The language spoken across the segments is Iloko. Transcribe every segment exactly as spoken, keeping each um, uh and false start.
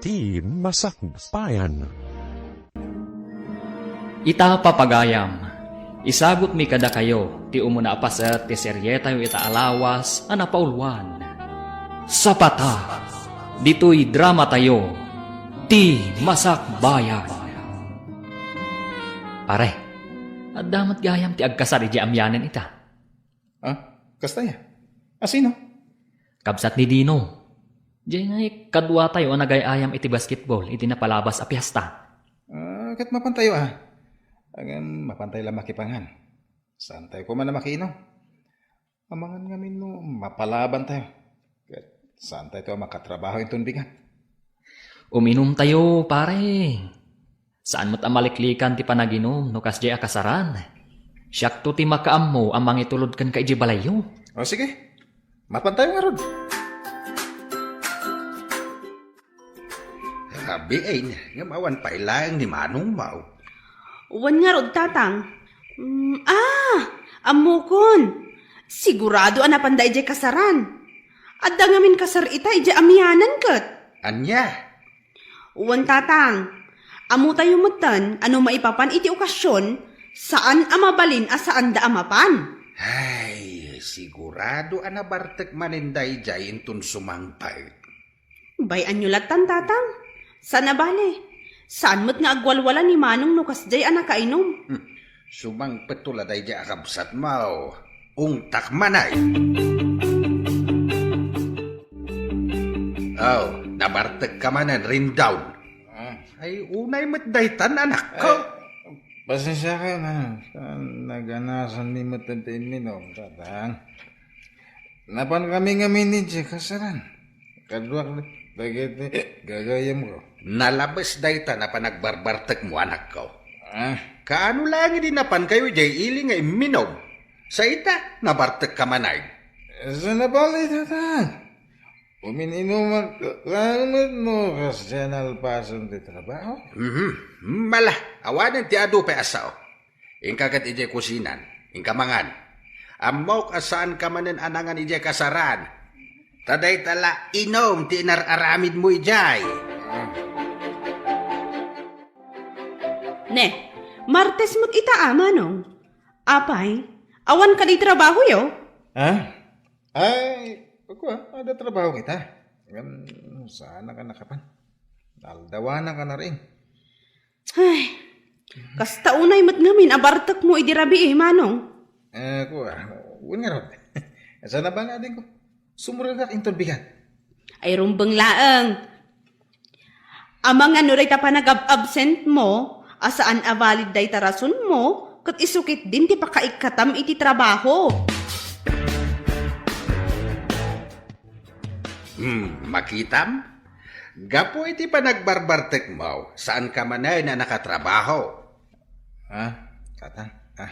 Ti Masakbayan. Ita, papagayam, isagutmi kadakayo ti umuna a paset ti serietayo ita a lawas a napauluan. Sapata, ditoy dramatayo, Ti Masakbayan. Pare, adda met gayam ti agkasar idiay amianen ita. Ah, kasta aya? A sino? Kabsat ni Dino. Diay nga ikaduatayo a nagay-ayam iti basketball iti napalabas a piesta. Ah, ket mapantayo, ah. Ngem mapantayo la makipangan. Saantayo koma a makiinom. Amangan ngamin no mapalabantayo. Ket saantayo a makatrabaho inton bigat. Uminumtayo, pare. Saan met a maliklikan ti panaginum no kasdiay a kasaran. Siakto ti makaammo a mangitulod kenka idiay balayyo. O, sige. Mapantayo ngarud. Rabii, ngem awan pay laeng ni manongmo. Wen ngarud, Tatang. Mm, ah, ammokon. Sigurado a napanda idiay kasaran. Adda ngamin kasar ita idiay amianen ket. Ania? Wen, Tatang. Ammotayo metten a no maipapan iti okasion, saan a mabalin a saanda a mapan. Ay, sigurado a nabartek manen daydiay inton sumangpet. Bay-anyo lattan, Tatang. Saan a bale. Saan met nga agwalwala ni Manong no kasdiay a nakainom. Hmm. Sumangpetto la daydiay a kabsatmo. Ungtak manen. Oh, nabartekka manen, Rindaw. Ah. Ay, unay met daytan, anakko. Ay, pasensiakan, ha. Saan naganasanmi met ti imminum, Tatang? Napankami ngamin idiay kasaran. Kaduak dagiti gagayyemko. Nalabes dayta a panagbarbartekmo, anakko. Ah. Kaano laeng idi napankayo idiay ili nga imminum? Sa ita, nabartekka manen. Saan a bale, Tatang? Umin-inumak laeng met no kasdiay a nalpasen ti trabaho. Mhm. Mala, awanen ti adu pay a sao. Inka ket idiay kusinan, inka mangan. Ammok a saanka manen a nangan idiay kasaran. Ta dayta la inum ti inar-aramidmo idiay. Ne, Martes met ita a, Manong. Apay, awan kadi trabahoyo? Ha? Ay, kua, adda trabaho kita. Ngem, saan a nakapan. Aldawana ka na rin. Ay, kasta unay met ngamin a bartekmo idi rabii, Manong. Eh, kua, wen ngarud. Saan a bale, adingko? Sumurigak inton bigat. Ay, rumbeng laeng. Amangan no dayta panagab-absentmo, a saan a valid dayta rasonmo, ket isu ketdin ti pakaikkatam iti trabaho. Hmm, makitam? Gapu iti panagbarbartekmo, saanka manen a nakatrabaho. Ha? Tatang? Ha?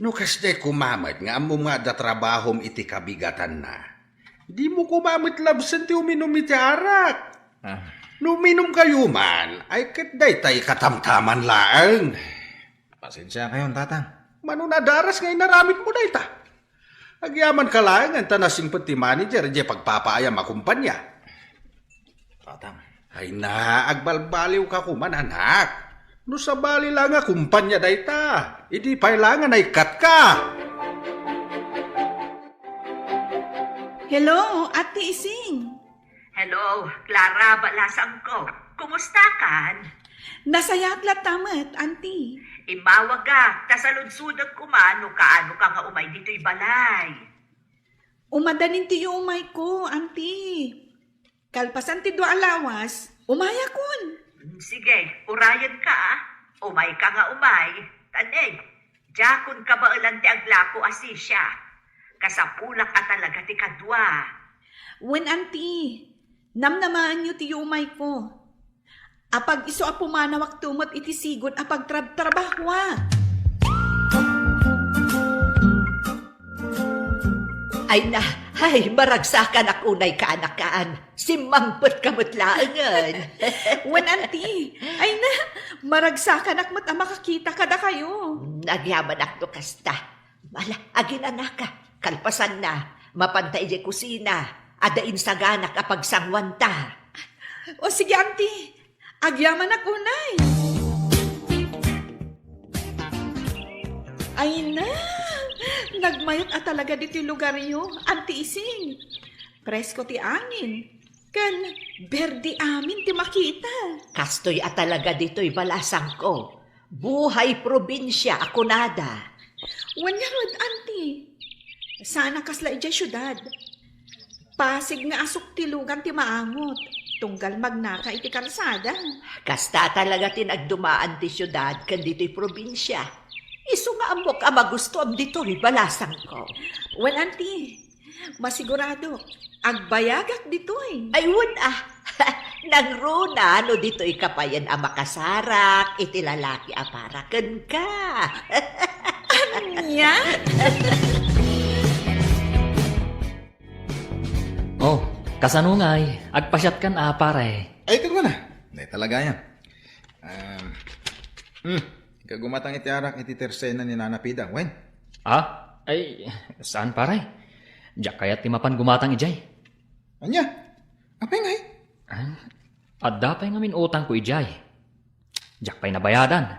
No kasdiay koma met nga ammom nga adda trabahom iti kabigatanna, dimo koma met labsen ti uminum iti arak. Ah. No uminumkayo man, ay ket dayta ikatamtaman laeng. Pasensiakayon, Tatang. Mano nadaras nga inaramidmo dayta? Agyamanka laeng ta nasingpet ti manager idiay pagpapaayam a kumpania. Tatang. Ay na, agbalbaliwka koma, anak. No sabali la nga kumpania dayta, idi pay la nga naikkatka. Hello, Ate Ising. Hello, Clara, balasangko. Kumusta kan? Nasayaat latta met, Auntie. Immawagak, ta saludsodek koma no kaano ka nga umay ditoy balay. Umadanin ti yuumayko, Auntie. Kalpasan ti dua a lawas, umayakon. Sige, urayenka, ah. Umayka nga umay. Tane, diakon kabaelan ti aglako a sisya. Kasapulak a talaga ti kadua. Wen, Auntie, namnamaenyo ti yuumayko. Apag-isu a pumanawakto met iti sigud a pagtrabtrabahoak. Ay na, ay, maragsakanak unay, kaanakan. Simmangpetka met laengen. Wen, Auntie, ay na, maragsakanak met a makakita kadakayo. Nagyamanak no kasta. Ala, aginanaka. Kalpasanna, mapanta idiay kusina. Adda insaganak a pagsanguanta. O sige, Auntie. Agyamanak unay. Ay na, nagmayat a talaga ditoy lugaryo, Auntie Ising. Presko ti angin, ken berde amin ti makita. Kastoy a talaga ditoy balasangko. Buhay probinsia a kunada. Wen ngarud, Auntie. Saan a kasla idiay siudad. Pasig nga asuk ti lugan ti maangot, tunggal magnaka iti kalsada. Kasta talaga ti nagdumaan ti siudad ken ditoy probinsia. Isu nga ammok a magustoam ditoy balasangko. Wen, Auntie, masigurado, agbayagak ditoy. Ay, wen, ah. Nangruna no ditoy kapayen a makasarak iti lalaki a para kenka. Ania? Oh, kasano ngay? Agpasiatkan a, pare? Ay, ket wen a. Nay talaga yan. Um, hmm, ikaw gumatang iti arak iti tersena ni Nana Pida, wen? Ah? Ay, saan, pare? Diak kayat ti mapan gumatang idiay. Ania? Apay ngay? Ah, adda pay ngamin utangko idiay. Diak pay nabayadan.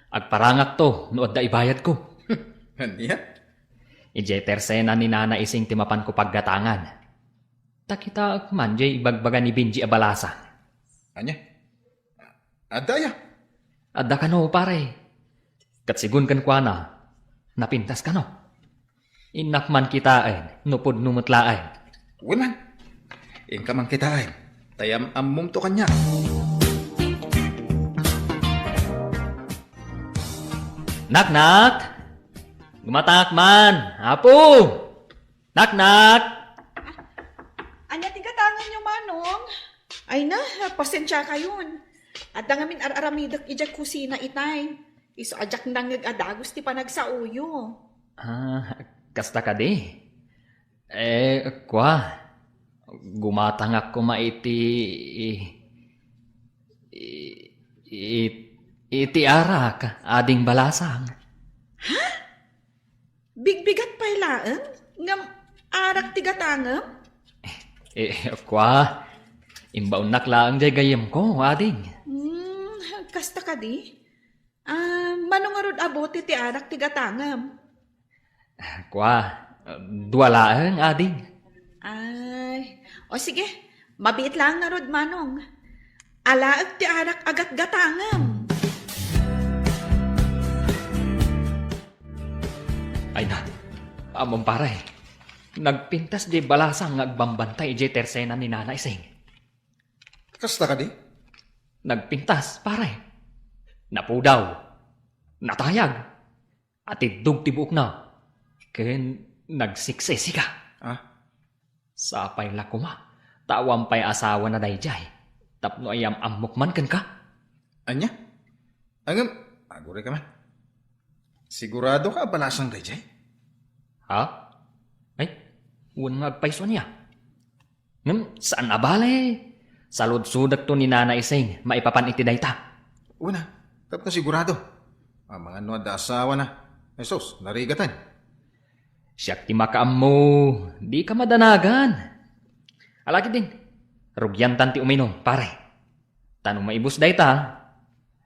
Agparangakto no adda ibayadko. Ania? Idiay tersena ni Nana Ising ti mapanko paggatangan. Ta kitaek man diay ibagbaga ni Benji a balasang. Ania? Adda aya? Adda kano, pare. Ket sigun kenkuana, napintas kano. Innak man kitaen no pudno met laeng. Wen man. Inka man kitaen. Ta am-ammomto kaniak. Naknak! Gumatangak man, Apo! Naknak! Ania ti gatanganyo, Manong? Ay na, pasensiakayon. Adda ngamin ar-aramidek idiay kusina itay. Isu a diak nangngeg a dagus ti panagsaoyo. Ah, kasta kadi? Eh, kua, gumatangak koma iti, i-, i-, iti arak, ading balasang. Ha? Bigbigat pay laeng? Ngem arak ti gatangem? Eh, kua, imbaonnak laeng diay gayyemko, ading. Hmm, kasta kadi? Ah, mano ngarud a bote ti arak ti gatangem? Kua, dua laeng, ading. Ay, o sige, mabiit laeng ngarud, Manong. Alaek ti arak a gatgatangem. Ay na, ammom, pare. Nagpintas diay balasang nga agbambantay idiay tersena ni Nana Ising. Kasta kadi? Nagpintas, pare. Napudaw. Natayag. Atiddog ti buokna. Ken nagsiksisika. Ah? Sapay la koma, ta awan pay asawana daydiay. Tapno ayam-ammok man kenka. Ania? Ngem, agurayka man. Siguradoka a balasang daydiay? Ha? Ay, wen nga agpayso ania? Ngem saan a bale, saludsodekto ni Nana Ising maipapan iti dayta. Wen a, tapno sigurado. Amangan no adda asawana. Jesus, narigaten. Siak ti makaammo, dika madanagan. Ala ketdin, rugiantan ti uminum, pare. Ta no maibus dayta,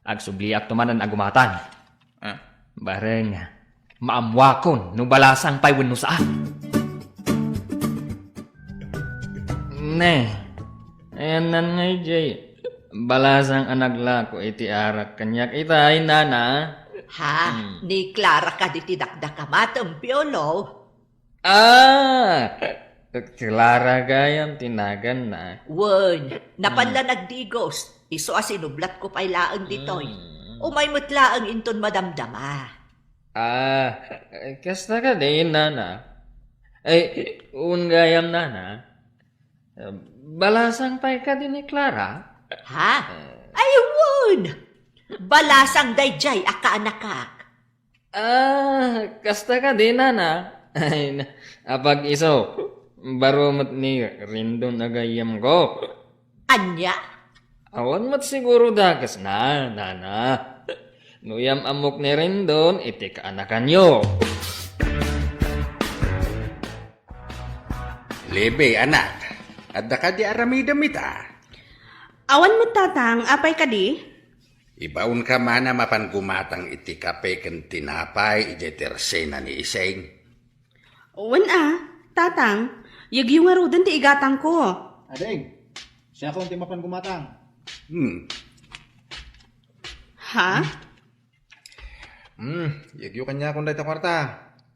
agsubliakto manen a gumatang. Ah. Bareng, maammoakon no balasang pay wenno saan. Ne, ayanna ngay diay balasang a naglako iti arak kaniak itay, Nana. Ha? Hmm. Ni Clara kadi ti dakdakamatem, Piolo? Ah! Clara gayam ti naganna. Wen, napan la nagdigos. Isu a sinublatko pay laeng ditoy. Mm. Umay met laeng inton madamdama. Ah, kasta kadi, Nana? Ay, wen gayam, Nana. Balasang pay kadi ni Clara? Ha? Ay, wen! Balasang daydiay a kaanakak. Ah, kasta kadi, Nana? Ay, na-, apag-isu, baro met ni Rendon a gayyemko. Ania? Awan met siguro dakesna, Nana. No yam-ammok ni Rendon, iti kaanakanyo. Lebe, anak, adda kadi aramidem ita? Awan met, Tatang, apay kadi? Ibaonka man a mapan gumatang iti kape ken tinapay idiay tersena ni Ising. Wen a, Tatang, yegyo ngaruden ti igatangko. Ading, siakon ti mapan gumatang. Hmm. Ha? Hmm, yegyo kaniakon dayta kuarta.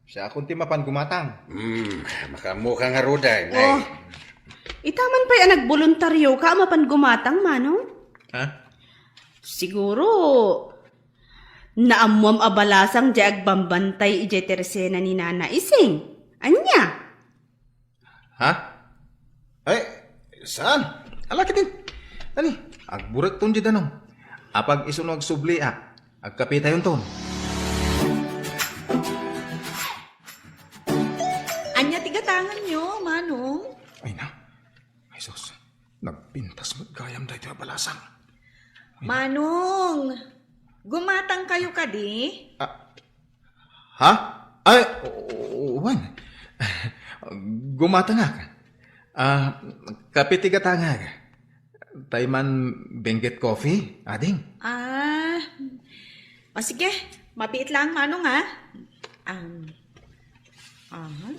Siakon ti mapan gumatang. Hmm, makaammoka ngaruden, ay. Oh, ita man pay a nagboluntarioka a mapan gumatang, Manong? Ha? Siguro, naammoam a balasang diay agbambantay idiay tersena ni Nana Ising. Ania? Ha? Ay, saan? Ala, kitin. Ani, agburekton diay danum. Apag isuno agsubliak, agkapetayonton. Ania ti gatanganyo, Manong? Ay na. Ay, sus. Nagpintas met gayam daytoy a balasang. Manong, gumatangkayo kadi? Ah, ha? Ay, o-, o-, wen. Gumatangak. Ah, kape ti gatangak. Tay man Benguet Coffee, ading? Ah, o sige, mabiit lang, Manong, ha? Um, Aha.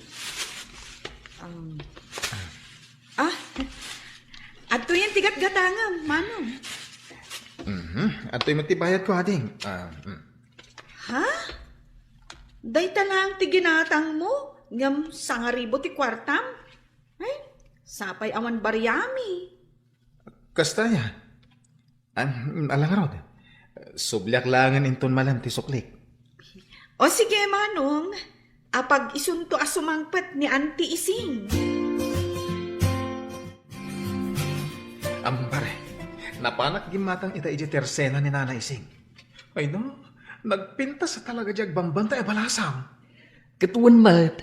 Um. Ah, adtoyen ti gatgatangam, Manong. Mhm. Adtoy met ti bayadko, ading. Ah, mm. Ha? Dayta laeng ti ginatangmo, ngem sangaribu ti kuartam? Ay, sapay awan bariami. Kasta aya. Ah, ala ngarud. Subliak laengen inton malem ti suklik. O sige, Manong. Apag isunto a sumangpet ni Auntie Ising. Am, pare, napanak gimmatang ita idiay tersena ni Nana Ising. Ay no, nagpintas a talaga diay agbambantay a balasang. Ket wen met,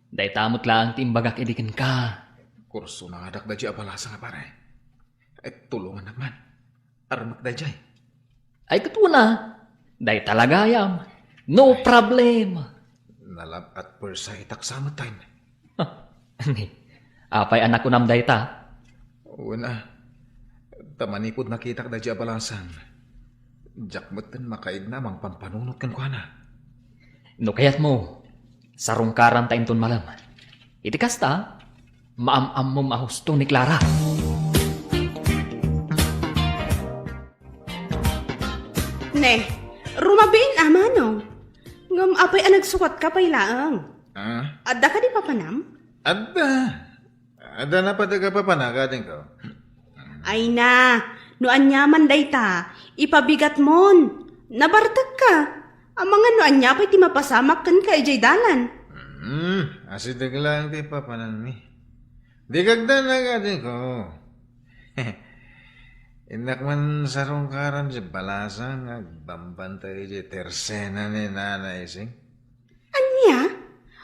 dayta met laeng ti imbagak idi kenka. Kursonadak daydiay a balasang a pare. Ay, tulongannak man. Armek daydiay. Ay, ket wen a. Dayta la gayam. No problem. Nalab-at persa itak sa met tayo. Ni, apay a nakunam dayta? Wen a. Ta manipud nakitak daydiay a balasang, diak metten makaigna a mangpampanunot kenkuana. No kayatmo, sarungkaran ta inton malem. Iti kasta, maam-ammom a husto ni Clara. Ne, rumabiin a, Manong. Ngem apay a nagsukatka pay laeng? Ah? Adda kadi papanam? Adda. Adda napatek a papanak, adingko. Ay na, no aniaman dayta, ipabigatmon. Nabartekka. Amangan no ania pay ti mapasamak kenka idiay dalan. Hmm, asideg laeng ti papananmi. Di kagdan, adingko. Innak man sarungkaran diay balasang nga agbambantay idiay tersena ni Nana Ising. Ania?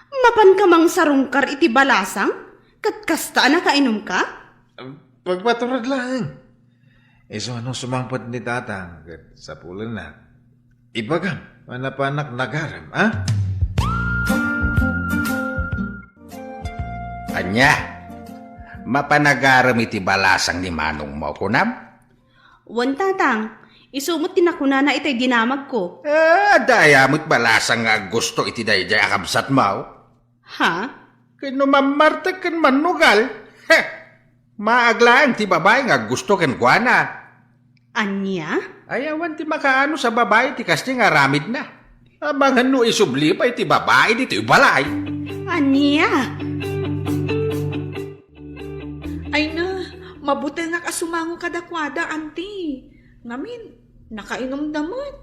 Mapanka mangsarungkar iti balasang? Ket kasta a nakainumka? Pagpaturod laeng. Isu a no sumangpet ni Tatang ket sapulenna, ibagam a napanak nagarem, a? Ania? Mapanagarem iti balasang ni manongmo, kunam? Wen, Tatang. Isu met ti nakunana itay dinamagko. Ah, adda aya met balasang nga aggusto iti daydiay a kabsatmo? Ha? Ken no mammartek ken mannugal, heh, maag laeng ti babai nga aggusto kenkuana. Ania? Ay, awan ti makaanus a babai ti kasdi nga aramidna. Amangan no isubli pay ti babai ditoy balay. Ania? Ay na, mabutengak a sumango kadakuada, anti. Ngamin, nakainumda met.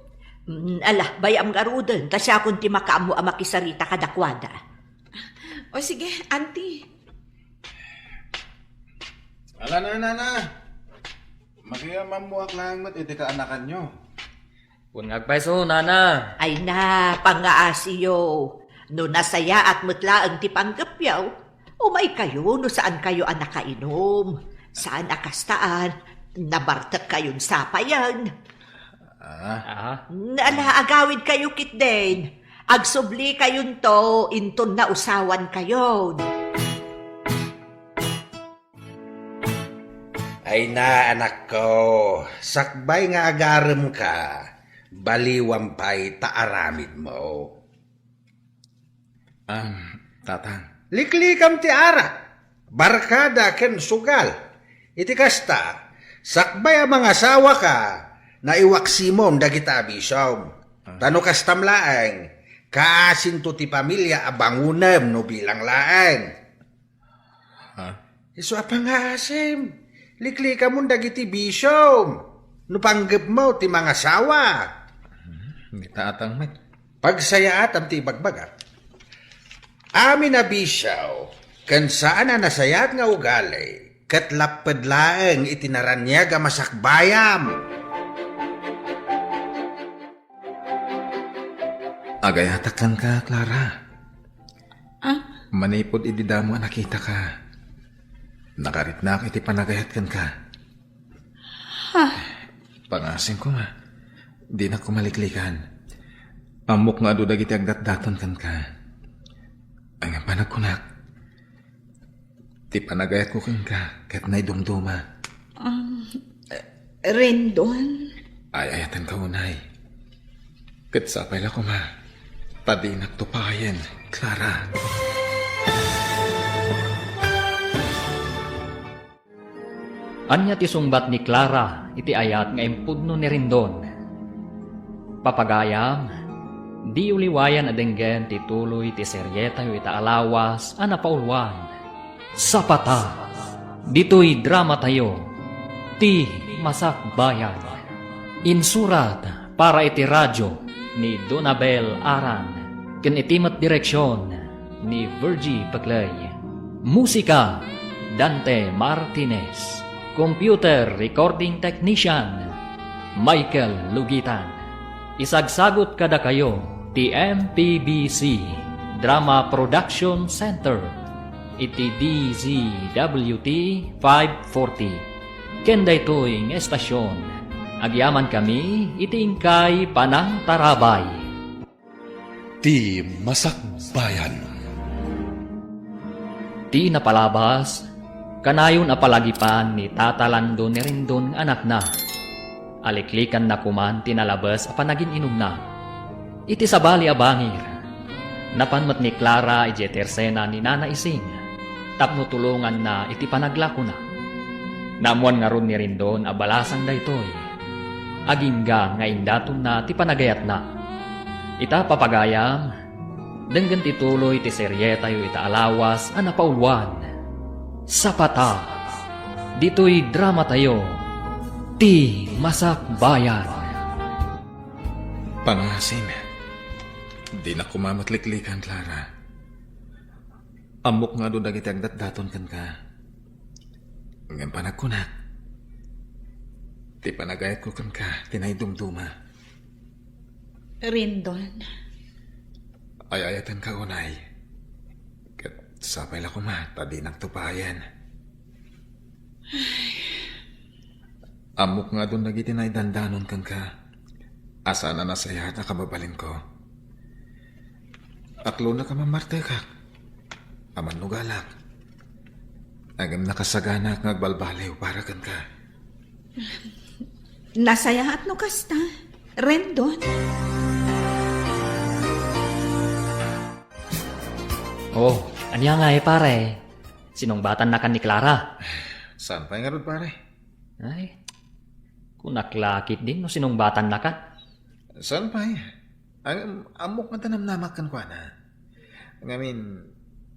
Mm, ala, bay-am ngaruden, ta siakon ti makaammo a makisarita kadakuada. O sige, anti. Ala na, nana. Makiamammoak laeng met iti kaanakanyo. Wen nga agpayso, nana. Ay na, pangngaasiyo. No nasayaat met laeng ti panggepyo, umaykayo no saankayo a nakainum. Saan a kastaan, nabartekkayon sapayen. Ah. Aha. Ala, agawidkayo ketdin. Agsublikayon to, inton nausawankayon. Ay Ay na, anakko, sakbay nga agaremka, baliwan pay ta aramidmo. Am, Tatang. Liklikam ti arak, barkada ken sugal. Iti kasta, sakbay a mangasawaka, naiwaksimom dagiti abisom. Ah. Ta no kastam laeng, kaasinto ti pamilia a bangonem no bilang laeng. Ha? Isu a pangaasim, liklikamon dagiti bisom no panggepmo ti mangasawa. Hmm, ni Tatang met. Pagsayaatam ti ibagbagak. Amin a bisio ken saan a nasayaat nga ugali ket lapped laeng iti naraniag a masakbayam. Agayatak kenka, Clara. Ah? Manipud idi damo a nakitaka, nakaritnak iti panagayat kenka. Ha? Pangasim koma, dinak koma liklikan. Ammok nga adu dagiti agdatdaton kenka. Ay, panagkunak. Ti panagayatko kenka ket naidumduma. Um, Rendon? Ay-ayatenka unay. Ket sapay la koma ta dinak tupayen, Clara. Ania ti sungbat ni Clara iti ayat nga impudno ni Rendon? Papagayam, diyo liwayan a denggen ti tuloy ti serietayo ita a lawas a napauluan. Sapata, ditoy dramatayo, Ti Masakbayan. Insurat para iti radyo ni Donabel Aran ken iti met direksion ni Virgie Peclay. Musika, Dante Martinez. Computer Recording Technician, Michael Lugitan. Isagsagut kadakayo ti M P B C Drama Production Center iti D Z W T five forty. Ken daytoy nga estasion, agyamankami iti inkay panangtarabay. Ti Masakbayan. Ti napalabas, kanayon a palagipan ni Tata Lando ni Rendon nga anakna. Aliklikanna koman ti nalabes a panagin-inumna. Iti sabali a bangir, napan met ni Clara idiay tersena ni Nana Ising tapno tulonganna iti panaglakona. Naammoan ngarud ni Rendon a balasang daytoy, agingga nga indatonna ti panagayatna. Ita, papagayam, denggen ti tuloy ti serietayo ita a lawas a napauluan. Sapata, ditoy dramatayo, Ti Masakbayan. Pangasim, dinak koma met liklikan, Clara. Ammok nga adu dagiti agdatdaton kenka. Ngem panagkunak, ti panagayatko kenka ti naidumduma. Rendon. Ay-ayatenka unay. Ket sapay la koma ta dinak tupayen. Ammok nga adun dagiti naidandanon kenka a saan a nasayaat a kababalinko. Aklonak a mammartekak a mannugalak. Ngem nakasaganak nga agbalbaliw para kenka. Nasayaat no kasta, Rendon. Oh, ania ngay, pare? Sinungbatannakan ni Clara? Saan pay ngarud, pare? Ay, kunak la ketdin no sinungbatannakan. Saan pay? Am-, ammok nga ta namnamak kenkuana. Ngamin,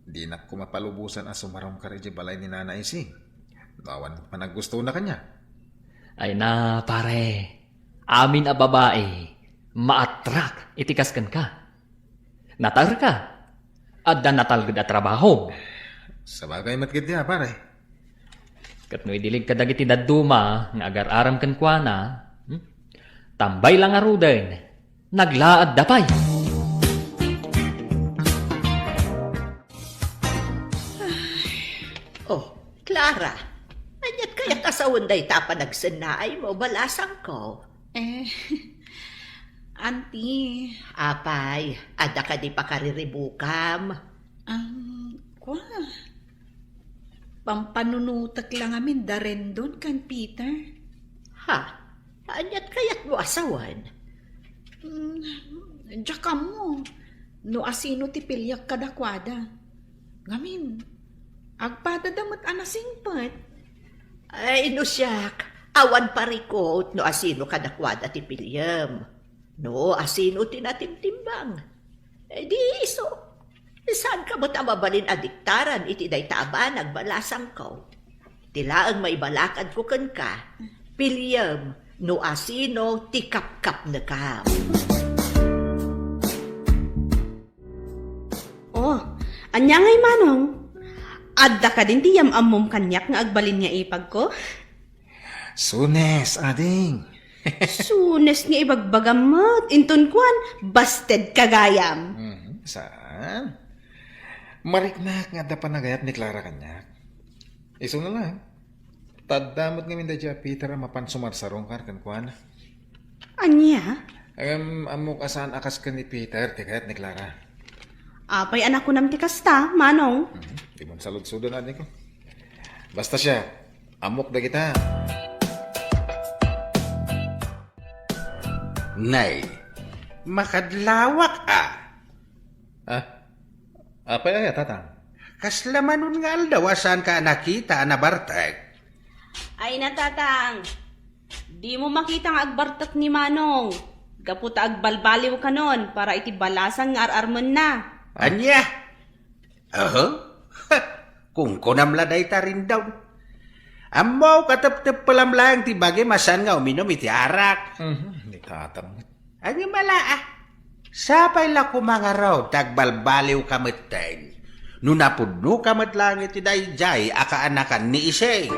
dinak koma palubosan a sumarungkar idiay balay ni Nana Ising. No awan panaggustona kaniak. Ay na, pare. Amin a babai, maatrak iti kas kenka. Natarka. Adda natalged a trabaho. Sabagay met ketdi a, pare. Ket no idilig kadagiti dadduma nga agar-arem kenkuana, hmm? Tambay la ngaruden, naglaadda pay. Oh, Clara, aniat kayat a sawen dayta a panagsennaaymo, balasangko? Eh, Auntie. Apay, adda kadi pakariribukam? Um, kua. Pampanunotek la ngamin da Rendon ken Peter. Ha? Aniat kayat no asawan? Mm, diak ammo no asino ti piliek kadakuada. Ngamin, agpadada met a nasingpet. Ay, no siak, awan parikut no asino kadakuada ti piliem. No asino ti natimtimbang. Eh, di isu. Saanka met a mabalin a diktaran iti dayta a banag, balasangko. Ti laeng maibalakadko kenka, piliem no asino ti kapkapnekam. Oh, ania ngay, Manong? Adda kadin ti yam-ammom kaniak nga agbalin nga ipagko? Sunes, ading. Sunes nga ibagbagam met. Inton kuan, basted ka gayam. Mhm, saan? Mariknak nga adda panagayat ni Clara kaniak. Isu na lang. Tadda met ngamin daydiay a Peter a mapan sumarsarungkar kenkuana. Ania? Ngem ammok a saan a kas ken ni Peter ti kayat ni Clara. Apay a nakunam ti kasta, Manong? Mhm. Di man saludsodan, adingko. Basta siak, ammok dagita. Nay, makadlawak a. Ah, apay aya, Tatang? Kasla manon nga aldaw a saanka a nakita a nabartek? Ay na, Tatang. Dimo makita nga agbartek ni Manong. Gapu ta agbalbaliw kanon para iti balasang nga ar-armenna. Ania? Aha. Kunkunam la dayta, Rendon. Ammok a tepteppelam laeng ti bagim a saan nga uminum iti arak. Mhm, ni Tatang met. Ania mala, ah? Sapay la koma ngarud ta agbalbaliwka metten no napudnoka met laeng iti daydiay a kaanakan ni Ising.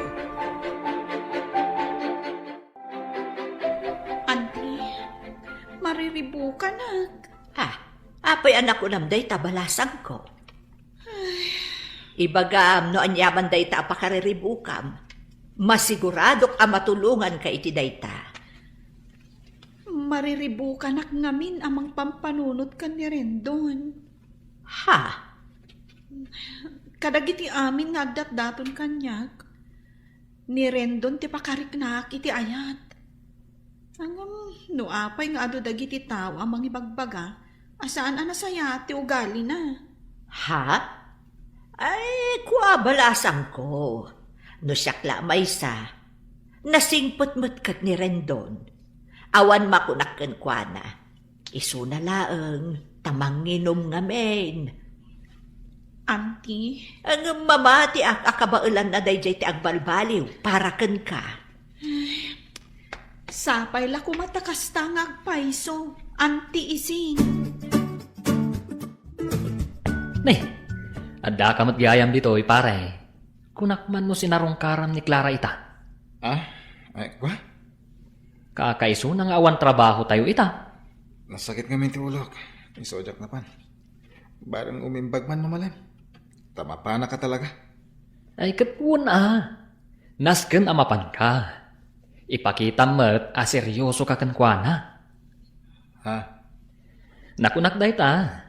Anti, mariribukanak. Ha? Apay a nakunam dayta, balasangko? Ibagam no aniaman dayta a pakariribukam. Masiguradok a matulonganka iti dayta. Mariribukanak ngamin a mangpampanunot ken ni Rendon. Ha? Kadagiti amin nga agdatdaton kaniak, ni Rendon ti pakariknaak iti ayat. Ngem no apay nga adu dagiti tao a mangibagbaga a saan a nasayaat ti ugalina. Ha? Ay, kua, balasangko. No siak la a maysa, nasingpet met ket ni Rendon. Awan makunak kenkuana. Isuna laeng ta manginum ngamin. Anti? Ngem mamatiak a kabaelanna daydiay ti agbalbaliw para kenka. Sapay la koma ta kasta nga agpayso, Anti Ising. Ne, addaka met gayam ditoy, pare. Kunak man no sinarungkaram ni Clara ita. Ah? Ay, kua? Kakaisuna nga awan trabahotayo ita. Nasakit ngamin ti ulok. Isu a diak napan. Bareng umimbag man no malem. Ta mapanaka talaga. Ay, ket wen a. Nasken a mapanka. Ipakitam met a seryosoka kenkuana. Ha? Nakunak dayta,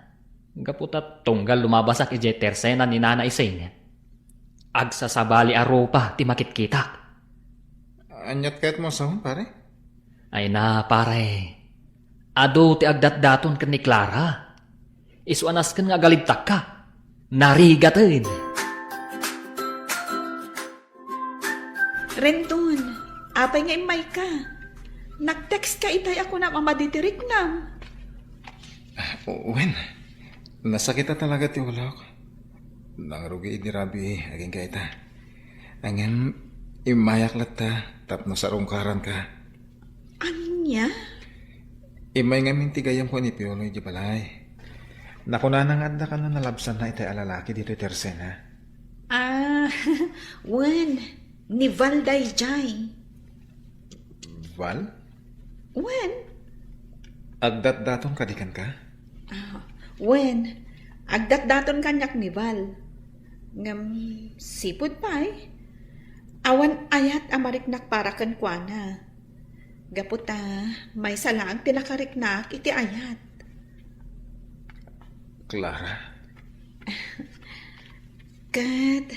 gapu ta tunggal lumabasak idiay tersena ni Nana Ising, agsasabali a rupa ti makitkitak. Aniat kayatmo a sawen, pare? Ay na, pare. Adu ti agdatdaton ken ni Clara. Isu a nasken nga agalibtakka. Narigaten. Rendon, apay nga immayka? Nag-text ka itay a kunam a madi ti riknam. Ah, wen, nasakit a talaga ti ulok. Nangrugi idi rabii agingga ita. Ngem, immayak latta tapno sarungkaranka. Ania? Immay ngamin ti gayyemko ni Piolo idiay balay. Nakunana nga adda kano nalabsanna itay a lalaki ditoy tersena. Ah, wen, ni Val daydiay. Val? Wen. Agdatdaton kadi kenka? Ah, wen, agdatdaton kaniak ni Val. Ngem, sipud pay, awan ayat a mariknak para kenkuana. Gapu ta maysa laeng ti nakariknaak iti ayat. Clara? Ket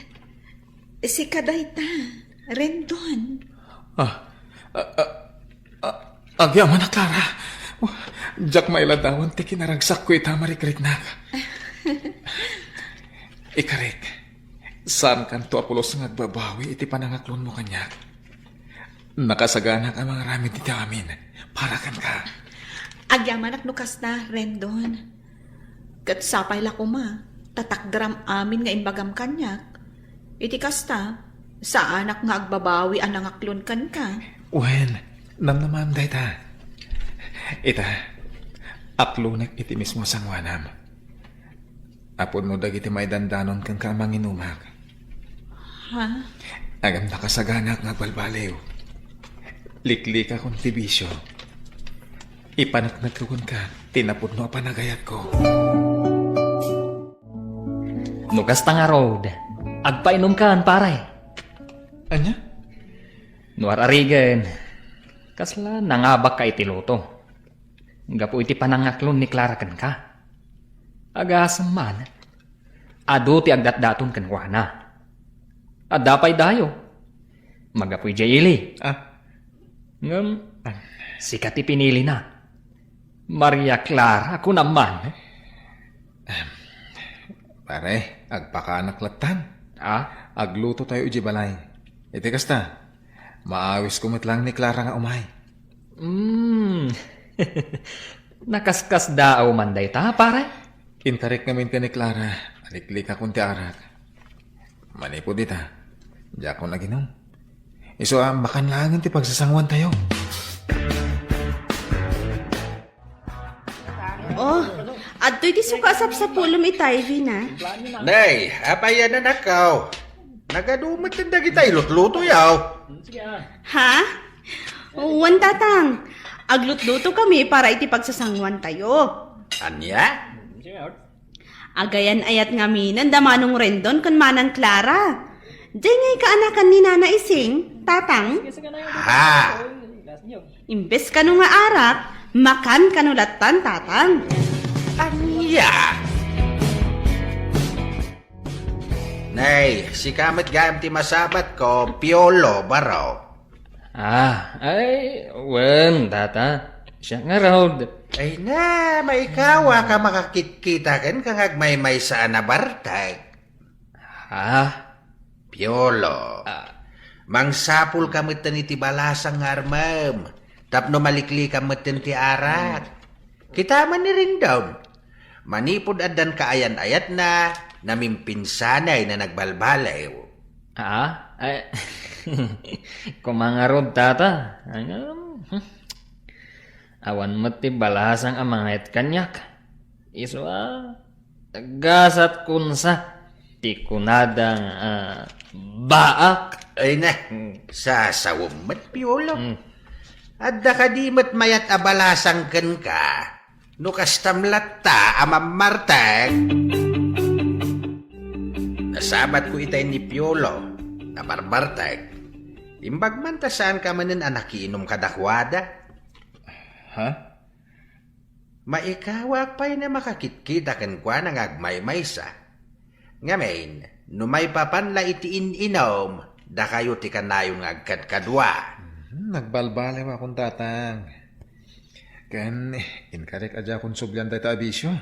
Sika dayta, Rendon. Ah, ah, ah, ah, agyamanak, Clara. Oh, diak mailadawan ti kinaragsakko ita a marikriknak. Ikarik, saankanto a pulos nga agbabawi iti panangaklonmo kaniak. Nakasaganak a mangaramid iti amin para kenka. Agyamanak no kasta, Rendon. Ket sapay la koma, ta takderam amin nga imbagam kaniak. Iti kasta, saanak nga agbabawi a nangaklon kenka. Wen, namnamaem dayta. Ita, aklonek iti mismo a sangoanam. Apo no dagiti maidandanon kenka a manginumak. Ha? Ngem nakasaganak nga agbalbaliw. Liklikakon ti bisio. Ipaneknekko kenka ti napudno a panagayatko. No kasta ngarud, agpainumkan, pare. Ania? No ar-arigen, kasla nangabakka iti luto. Gapu iti panangaklon ni Clara kenka. Agasem man, adu ti agdatdaton kenkuana. Adda pay dayo. Magapu idiay ili. Ah. Ngem, ah, sika ti pinilina. Maria Clara, kunam man. Em, pare, agpakaanak lattan. Ah? Agluto tayo idiay balay. Iti kasta, maawisko met laeng ni Clara nga umay. Hmm. Nakaskasdaaw man dayta, pare? Inkarik ngamin ken ni Clara, aliklikakon ti arak. Manipud ita, diakon aginum. Isu a, makan laengen ti pagsasangoantayo. Oh, adtoy ti suka a sapsapulem ita, Ivy, na. Nay, apay a nanakaw? Nagadu met dagita ilutlutoyo. Ha? Wen, Tatang. Aglutluto kami para iti pagsasangoantayo. Ania? Agayan-ayat ngaminen da Manong Rendon ken Manang Clara. Diay nga ikaanakan ni Nana Ising, Tatang? Ha? Imbes kano nga arak, makan kano lattan, Tatang. Ania? Nay, sika met gayam ti masabatko, Piolo, baro. Ah, ay, wen, Tata. Siak ngarud. Ay na, maikawak a makakitkita kenka nga agmaymaysa a nabartek. Ha? Piolo. Ah. Mangsapulka metten iti balasang nga armem, tapno maliklikam metten ti arak. Kita man ni Rendon. Manipud addan kaayan-ayatna, namimpinsanay na nagbalbaliw. Ah? Ay, koma ngarud, Tata. Ngem, hmm. Awan met ti balasang a mangayat kaniak. Isu a, gasat kunsa ti kunada nga, ah, baak. Ay na, hmm, sasawem met, Piolo. Hmm. Adda kadi met mayat a balasang kenka? No kastam latta a mammartek. Nasabatko itay ni Piolo, nabarbartek. Imbag man ta saanka manen a nakiinum kadakuada. Ha? Maikawak pay a makakitkita kenkuana nga agmaymaysa. Ngamin, no maipapan la iti in-inum, dakayo ti kanayon nga agkadkadua. Mhm, nagbalbaliwakon, Tatang. Ken, inkarik a diakon sublian dayta a bisio.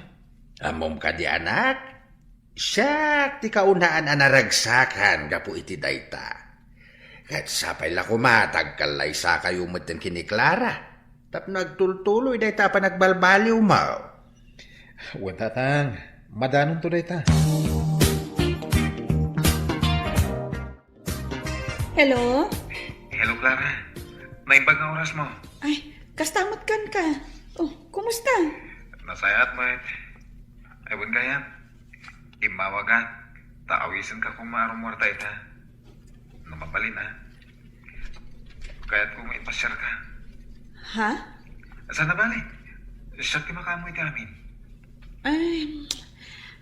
Ammom kadi, anak? Siak ti kaunaan a naragsakan gapu iti dayta. Ket sapay la koma ta agkallaysakayo metten ken ni Clara tapno agtultuloy dayta a panagbalbaliwmo. Wen, Tatang, madanonto dayta. Hello? Hello, Clara. Naimbag nga orasmo. Ay, kasta met kenka. Oh, kumusta? Nasayaat met. Ay, wen gayam. Immawagak, ta awisenka koma a rummuarta ita. No mabalin, a. Kayatko nga ipasiarka. Ha? Saan a bale? Siak ti makaammo iti amin. Ay,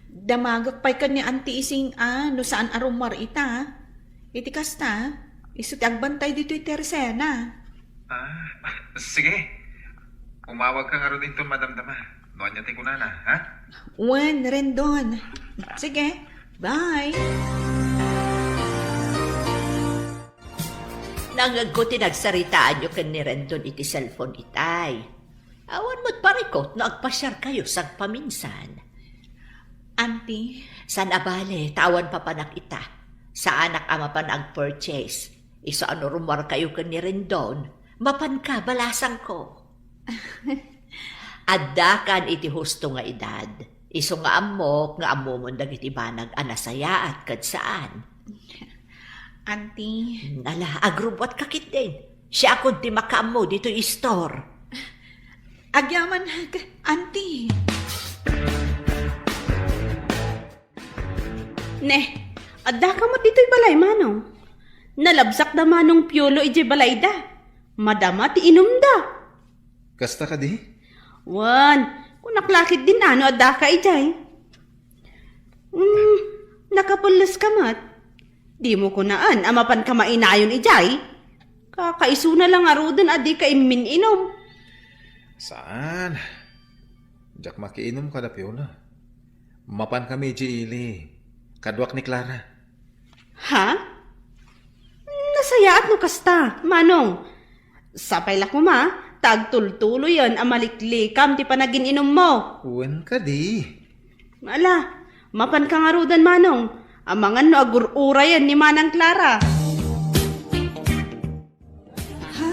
damagek pay ken ni Auntie Ising a, no saan a rummuar ita. Iti kasta, isu ti agbantay ditoy ti Teresena. Ah, sige. Umawagka ngarud inton madamdama. No ania ti kunana, ha? Wen, Rendon. Sige, bye. Nangngegko ti nagsaritaanyo ken ni Rendon iti cellphone itay. Awan met parikut no agpasiarkayo sagpaminsan. Auntie? Saan a bale, ta awan papanak ita. Saanak a mapan ag-purchase. Isu a no rummuarkayo ken ni Rendon, mapanka, balasangko. Addakan iti husto nga edad. Isu nga ammok nga ammomon dagiti banag a nasayaat ket saan. Auntie. Ala, agrubbuatka ketdin. Siakon ti makaammo ditoy istor. Agyaman, Auntie. Ne, addaka met ditoy balay, Manong. Nalabsakda Manong Piolo idiay balayda. Madama ti inumda. Kasta kadi? Wen, kunak la ketdin a no addaka idiay. Hmm, nakapelles ka met. Dimo kunaan a mapanka mainayon idiay? Kakaisuna la ngaruden a dika immin-inum. Saan? Diak makiinum kada Piolo. Mapankami idiay ili. Kaduak ni Clara. Ha? Nasayaat no kasta, Manong. Sapay la koma, ta agtultuloyen a maliklikam ti panagin-inummo. Wen kadi. Ala, mapanka ngaruden, Manong. Amangan no agur-urayen ni Manang Clara. Ha?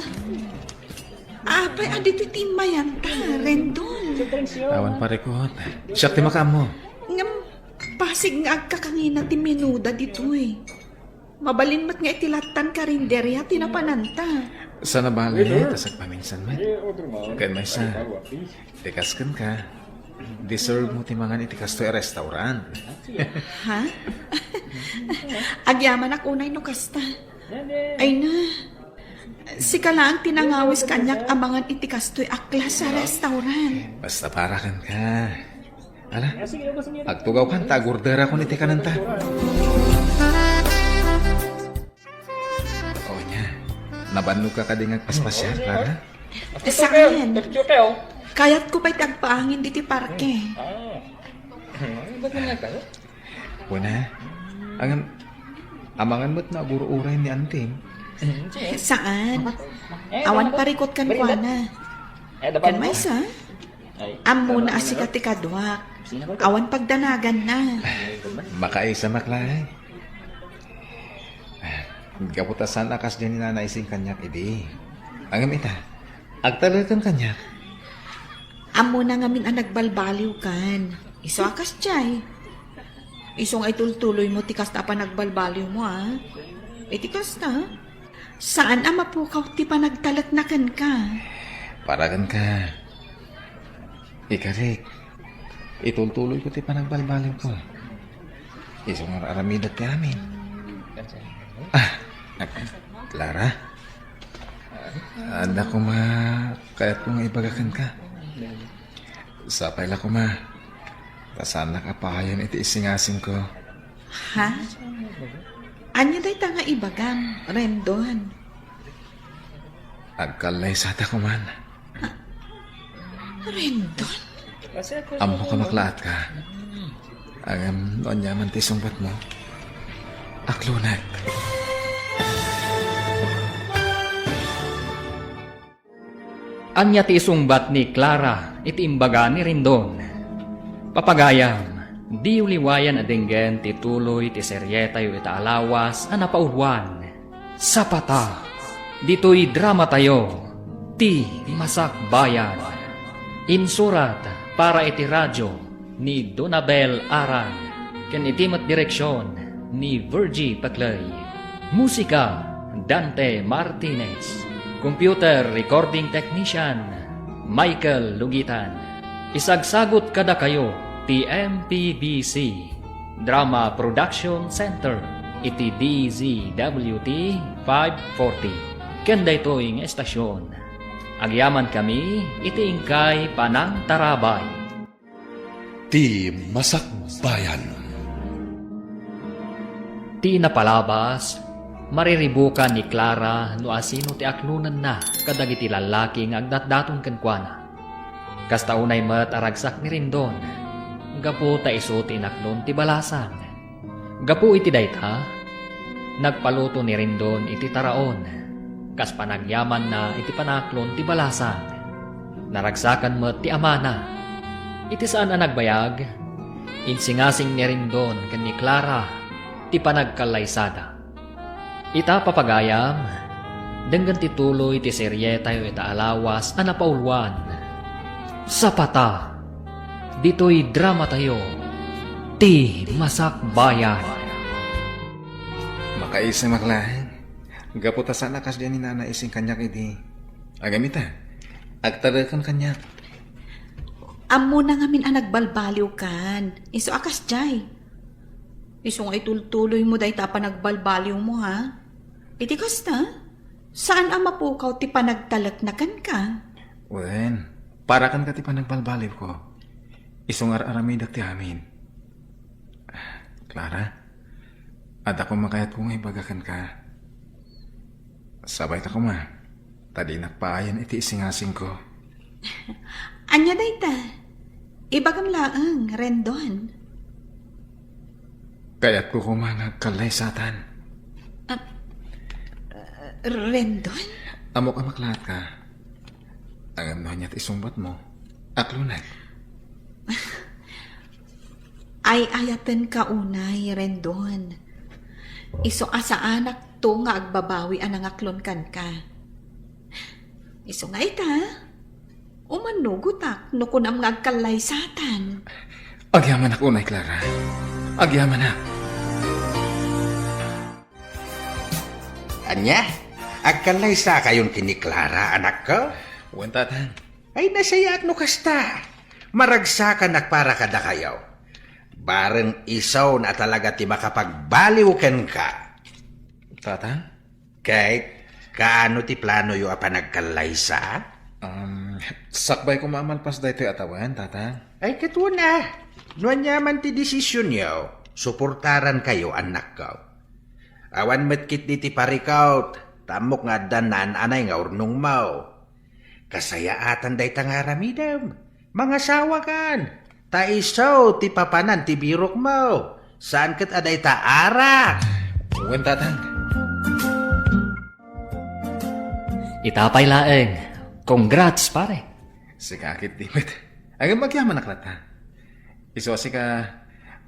Apay a ditoy timmayanta, Rendon? Awan parikut. Siak ti makaammo. Ngem, pasig nga agkakangina ti menuda ditoy. Mabalin met nga iti lattan karinderya ti napananta. Saan a bale, ta sagpaminsan met. Ken maysa, ti kas kenka, deserve mo ti mangan iti kastoy a restaurant. Ha? Agyamanak unay no kasta. Ay na, sika laeng ti nangawis kaniak a mangan iti kastoy a klase a restaurant. Basta para kenka. Ala, agtugawkan ta agorderakon iti kanenta. O nia, nabannog ka kadi nga agpaspasiar, Clara? Saan? Kayatko pay ti agpaangin diti parke. Wen a, ngem, amangan met no agur-uray ni Anting. Saan? Awan parikut kenkuana. Ken maysa? Ammona a sika ti kaduak. Awan pagdanaganna. Makaisa met laeng. Gapu ta saan a kasdiay ni Nana Ising kaniak idi. Ngem ita, agtaleken kaniak. Ammona ngamin a nagbalbaliwkan. Isu a kasdiay. Isu nga itultuloymo ti kasta a panagbalbaliwmo, a. Iti kasta, saan a mapukaw ti panagtalekna kenka. Para kenka. Ikarik, itultuloyko ti panagbalbaliwko. Isu nga ar-aramidek ti amin. Ah, Clara? Adda koma kayatko nga ibaga kenka. Sapay la koma, ta saannak a pahayen iti isingasingko. Ha? Ania dayta nga ibagam, Rendon? Agkallaysata koman. Rendon? Ammok a maklaatka. Ngem no aniaman ti isungbatmo, aklonek. Ania ti isungbat ni Clara iti imbaga ni Rendon? Papagayam, diyo liwayan a denggen ti tuloy ti serietayo ita a lawas a napauloan, Sapata. Ditoy dramatayo, Ti Masakbayan. Insurat para iti radio ni Donabel Aran, ken iti met direksion ni Virgie Paclay. Musika, Dante Martinez. Computer recording technician, Michael Lugitan. Isagsagut kadakayo ti M P B C Drama Production Center iti D Z W T five forty. Ken daytoy nga estasyon, agyamankami iti inkay panangtarabay. Ti Masakbayan. Ti napalabas, mariribukan ni Clara no asino ti aklonenna kadagiti lallaki nga agdatdaton kenkuana. Kasta unay met a ragsak ni Rendon, gapu ta isu ti inaklon ti balasang. Gapu iti dayta, nagpaluto ni Rendon iti taraon. Kas panagyamanna iti panaklon ti balasang, naragsakan met ti amana. Iti saan a nagbayag, insingasing ni Rendon ken ni Clara ti panagkallaysada. Ita, papagayam, denggen ti tuloy ti serietayo ita a lawas a napauluan, Sapata, ditoy dramatayo, Ti Masakbayan. Makaisem ak laeng. Gapu ta saan a kasdiay ni Nana ising kaniak idi. Agam ita, agtaleken kaniak. Ammona ngamin a nagbalbaliwkan. Isu a kasdiay. Isu nga itultuloymo dayta a panagbalbaliwmo, ha? Iti kasta, saan a mapukaw ti panagtalekna kenka? Wen, para kenka ti panagbalbaliwko. Isu nga ar-aramidek ti amin. Clara, adda koma kayatko nga ibaga kenka. Sabayka koma, ta dinak paayan iti isingasingko. Ania dayta? Ibagam laeng, Rendon. Kayatko koma nga agkallaysatan. Ah, Rendon? Ammok a maklaat ka. Ngem no ania ti isungbatmo, aklonek. Ay-ayatenka unay, Rendon. Isu a saanakto nga agbabawi a nangaklon kenka. Isu nga ita, umanugotak no kunam nga agkallaysatan. Agyamanak unay, Clara. Agyamanak. Ania? Agkallaysakayon ken ni Clara, anakko? Wen, Tatang. Ay, nasayaat no kasta. Maragsakanak para kadakayo. Bareng isu a talaga ti makapagbaliw kenka. Tatang? Ket, kaano ti planoyo a panagkallaysa? Um, sakbay koma a malpas daytoy a tawen, Tatang. Ay, ket wen a. No aniaman ti desisionyo, suportarankayo, annakko. Awan met ketdi ti parikut, ta ammok nga addan naan-anay nga urnongmo. Kasayaatan dayta nga aramidem. Mangasawakan. Ta isu ti papanan ti birokmo. Saan ket a dayta arak. Wen, Tatang. Ita pay laeng. Congrats, pare. Sika ketdi met. Ngem agyamanak latta. Isu a sika,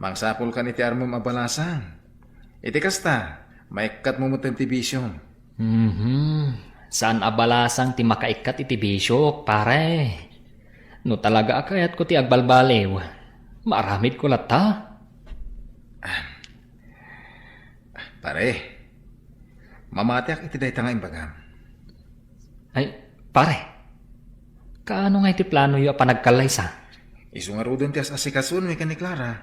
mangsapulkan iti armem a balasang. Iti kasta, maikkatmo met ti bisiom. Mhm. Saan a balasang ti makaikkat iti bisiok, pare. No talaga a kayatko ti agbalbaliw, maaramidko latta. Pare, mamatiak iti dayta nga imbagam. Ay, pare, kaano nga iti planoyo a panagkallaysa? Isu ngaruden ti as-asikasoenmi ken ni Clara.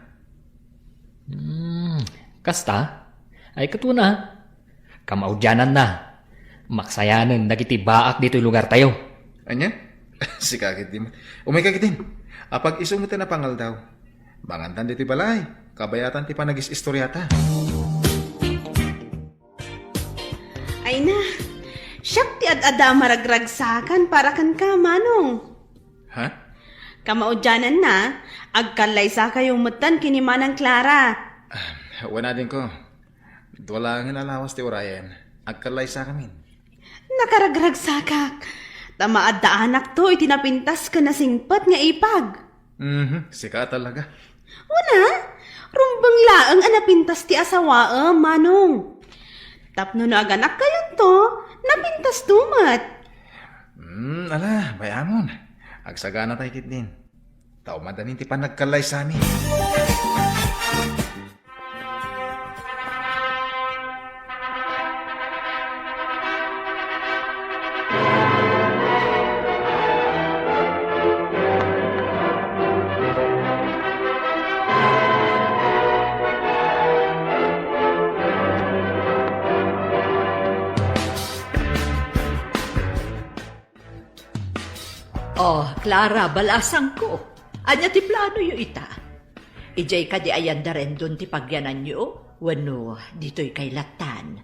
Hmm, kasta? Ay, ket wen a. Kamaudiananna, maksayanen dagiti baak ditoy lugartayo. Ania? Sika ketdi met. Umayka ketdin. Apag-isu met a pangaldaw. Mangantan ditoy balay. Kabayatan ti panagis-istoriata. Ay na, siak ti ad-adda a maragragsakan para kenka, Manong. Ha? Kamaudiananna, agkallaysakayo metten ken ni Manang Clara. Ah, wen, adingko. Dua laengen a lawas ti urayen. Agkallaysakamin. Nakaragragsakak. Ta maaddaanakto iti napintas ken nasingpet nga ipag. Mhm, sika talaga. Wen a, rumbeng laeng a napintas ti asawaem, Manong. Tapno no aganakkayonto, napintasto met. Hmm, ala, bay-amon. Agsaganatay ketdin. Ta umadanin ti panagkallaysami. Oh, Clara, balasangko. Ania ti planoyo ita? Idiay kadi ayan da Rendon ti pagyananyo? Wenno ditoy kay lattan?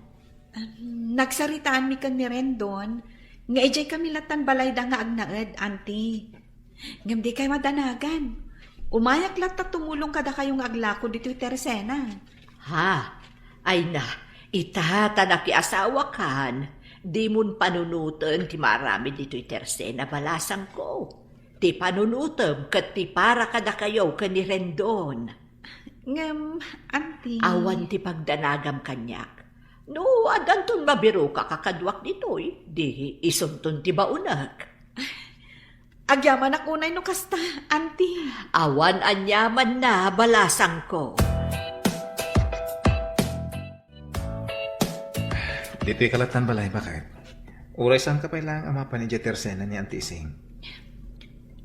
Em, nagsaritaanmi ken ni Rendon nga idiay kami lattan balayda nga agnaed, Auntie. Ngem dikay madanagan. Umayak latta tumulong kadakayo nga aglako ditoy tersena. Ha? Ay na, ita ta nakiasawakan. Dimon panunoten ti maaramid ditoy Tersen a balasangko. Ti panunotem ket ti para kadakayo ken ni Rendon. Ngem, Auntie. Awan ti pagdanagam kaniak. No, addanton mabiroka kakaduak ditoy, di isunton ti baonek. Agyamanak unay no kasta, Auntie. Awan aniamanna, balasangko. Ditoy ka lattan balay, baket? Uray saanka pay laeng a mapan idiay Tersen ni Auntie Ising?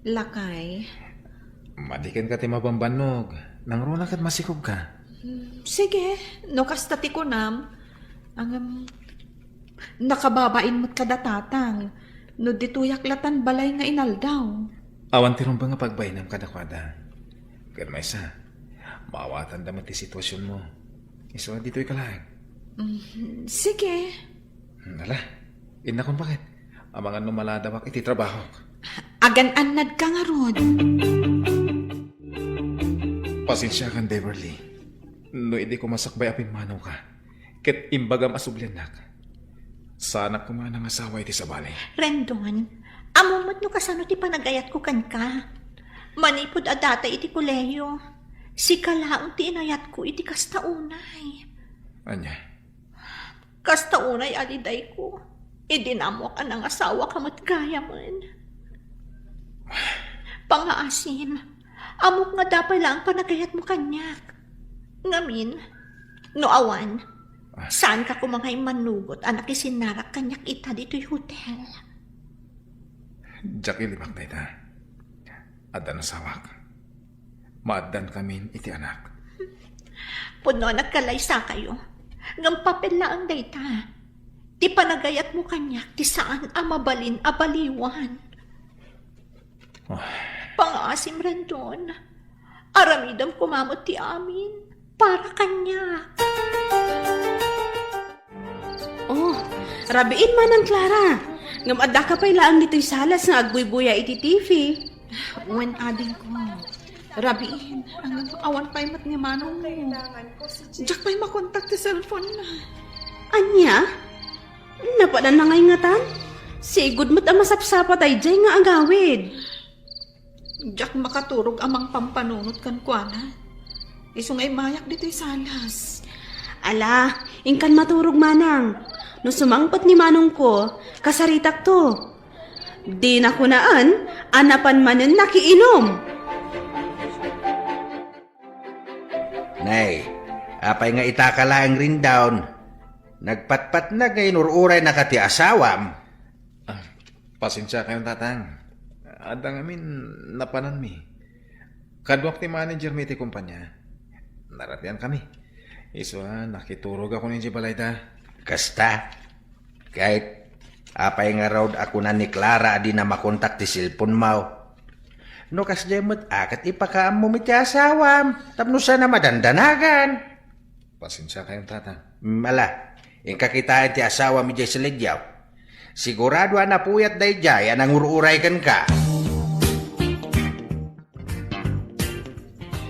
Lakay. Madiken ka ti mabambannog. Nangruna ket masikogka. Hmm, sige, no kasta ti kunam. Ngem, nakababain met kada tatang no ditoyak lattan balay nga inaldaw. Awan ti rumbeng a pagbainam kadakuada. Ket maysa, maawatanda met ti situasionmo. Isu a ditoy ka laeng. Mm, sige. Hmm, ala, innakon, baket? Amangan no maladawak iti trabahok. Agan-annadka ngarud. Pasensiakan, Beverly, no idi ko masakbay a pimmanuka ket imbagam a subliannak. Saanak koma a nangasawa iti sabali. Rendon, ammom met no kasano ti panagayatko kenka. Manipud a data iti kolehiyo, sika laeng ti inayatko iti kasta unay. Ania? Kasta unay a lidayko, idi naammoak a nangasawaka met gayamen. Pangaasim, ammok nga adda pay laeng panagayatmo kaniak. Ngamin, no awan, saanka koma nga immanugot a nakisinnarak kaniak ita ditoy hotel. Diak ilimak dayta. Adda nasawak. Maaddankamin iti anak. Pudno a nagkalaysakayo. Ngem papel laeng dayta. Ti panagayatmo kaniak ti saan a mabalin a baliwan. Ah. Pangaasim, Rendon. Aramidem koma met ti amin para kaniak. Oh, rabiin, Manang Clara. Ngem addaka pay laeng ditoy salas nga agbuybuya iti T V. Wen, adingko. Rabiin, ang awan pay met ni manongmo. Diak pay makontak ti cellphone na. Ania? Napadan na ngay ngatan? Sigud met a masapsapa daydiay nga agawid. Diak makaturog a mangpampanunot kenkuana. Isu nga immayak ditoy salas. Ala, inkan maturog, Manang. No sumangpet ni manongko, kasaritakto. Dina kunaen a napan manen nakiinum. Nay, apay nga itaka laeng Rendon? Nagpatpatnag nga inur-uraynaka ti asawam. Ah, pasensiakayon, Tatang. Adda ngamin napananmi. Kaduak ti managermi iti kumpanya. Narabiankami. Isu a nakiturogakon idiay balayda. Kasta? Ket apay ngarud a kuna ni Clara a dina makontak ti cellphonemo? No kasdiay met a ket ipakaammom iti asawam tapno saan a madandanagan. Pasensiakayon, Tatang. Mm, ala, inka kitaen ti asawam idiay salidiaw. Sigurado a napuyat daydiay a nangur-uray kenka.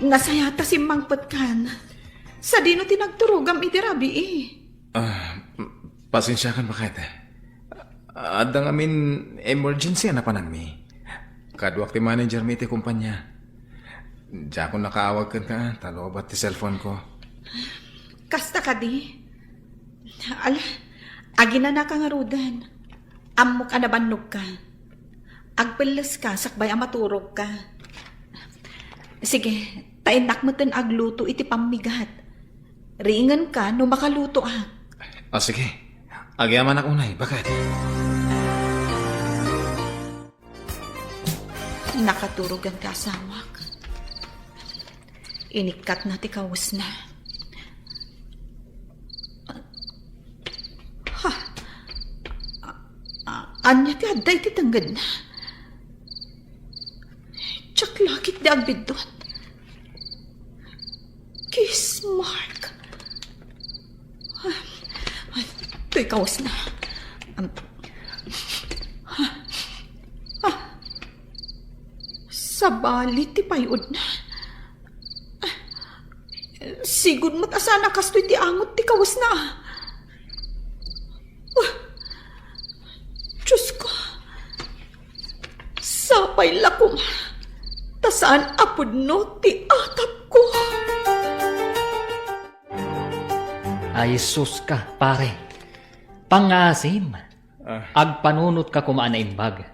Nasayat a simmangpetkan. Sadino ti nagturogam iti rabii? Ah, pasensiakan, baket. Adda ngamin emergency a napananmi. Kaduak ti managermi iti kumpanya. Diakon nakaawag kenka ta lobat ti cellphoneko. Kasta kadi? Ala, aginanaka ngaruden. Ammok a nabannogka. Agpelleska sakbay a maturogka. Sige, ta innak meten agluto iti pammigat. Riingenka no makalutoak. Ah, sige. Agyamanak unay, baket. Nakaturogan ti asawak. Inikkatna ti kawesna. Ha? A-, a-, ania ti adda iti tengngedna? Diak lakit ti agbiddut. Kiss mark. Toy kawesna. Am, ah, ah. Sabali ti pay-odna. Ah, sigud met a saan a kastoy ti angot ti kawesna. Ah, Apay la koma, ta saan a pudno ti atapko. Ay, sus ka, pare. Pangngaasim. Ah. Agpanunot ka koma a naimbag.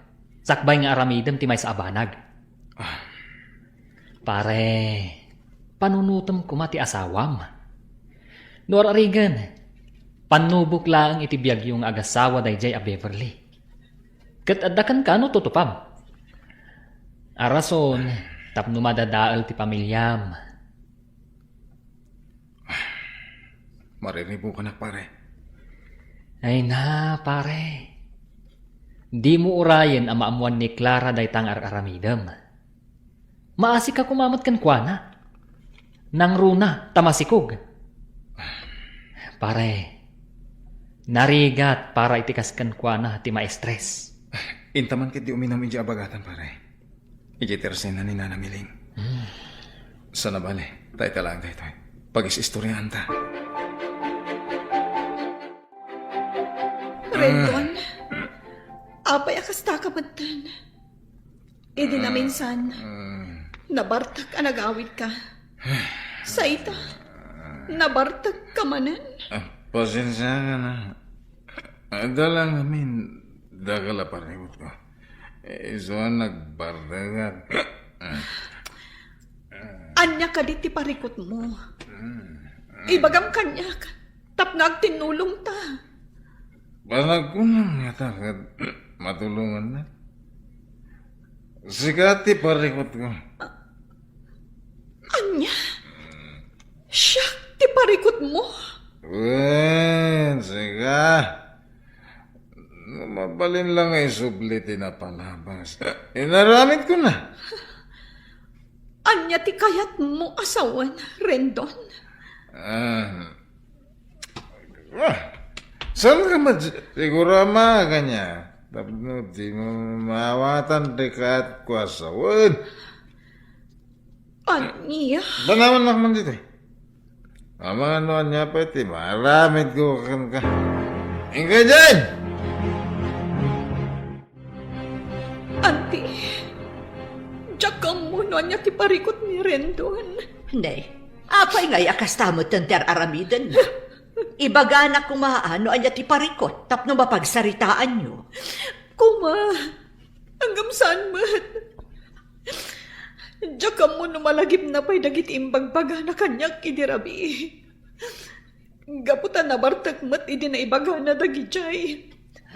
Sakbay nga aramidem ti maysa a banag. Ah. Pare, panunotem koma ti asawam. No ar-arigen, pannubok laeng iti biagyo nga agasawa daydiay a Beverly. Ket adda kenka no tutupam. A rason tapno madadael ti pamiliam. Mariribukanak, pare. Ay na, pare. Dimo urayen a maammuan ni Clara dayta nga ar-aramidem. Maasika koma met kenkuana. Nangruna ta masikog. Pare, narigat para iti kas kenkuana ti ma-stress. Intaman ket di uminum idiay abagatan, pare. Idiay tersena ni Nana Miling. Hmm. Sana bale, ta ita laeng daytoy. Pagis-istoryaanta. Rendon, apay a kasta ka metten? Idi naminsan, nabartek a nagawidka. Sa ita, nabartek ka manen. Ah, pasensiakan a. Adda la ngamin dakkel a parikutko. Isu a nagbartekak. Ania kadi ti parikutmo? Ibagam kaniak, tapno agtinnulongta. Panagkunam ngata ket matulongannak. Sika ti parikutko. Ania? Siak ti parikutmo? Wen, sika. No mabalin la nga isubli ti napalabas, inaramidkona. Ania ti kayatmo a sawen, Rendon? Ah, ah, saan ka met siguro a makakania? Tapno dimo maawatan ti kayatko a sawen. Ania? Danawannak man ditoy. Amangan no ania pay ti maaramidko kenka. Inka diay! Auntie, diak ammo no ania ti parikut ni Rendon. Nay, apay ngay a kasta metten ti ar-aramiden? Ibaganak koma no ania ti parikut tapno mapagsaritaanyo. Koma, ngem saan met. Diak ammo no malagipna pay dagiti imbagbagana kaniak idi rabii. Gapu ta nabartek met idi naibagana dagidiay.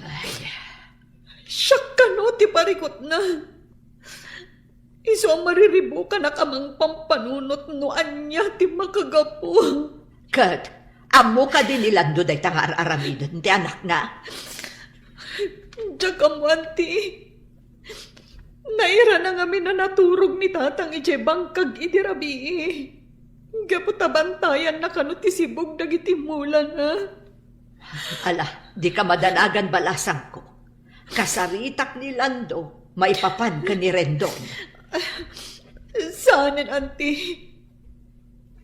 Ay. Siak kano ti parikutna. Isu a mariribukanak a mangpampanunot no ania ti makagapu. Ket, ammo kadi ni Lando dayta nga ar-aramiden ti anakna? Diak ammo, Auntie. Nairana ngamin a naturog ni Tatang idiay bangkag idi rabii. Gapu ta bantayanna kano ti sibug dagiti mulana. Ala, dika madanagan, balasangko. Kasaritak ni Lando maipapan ken ni Rendon. Saanen, Auntie.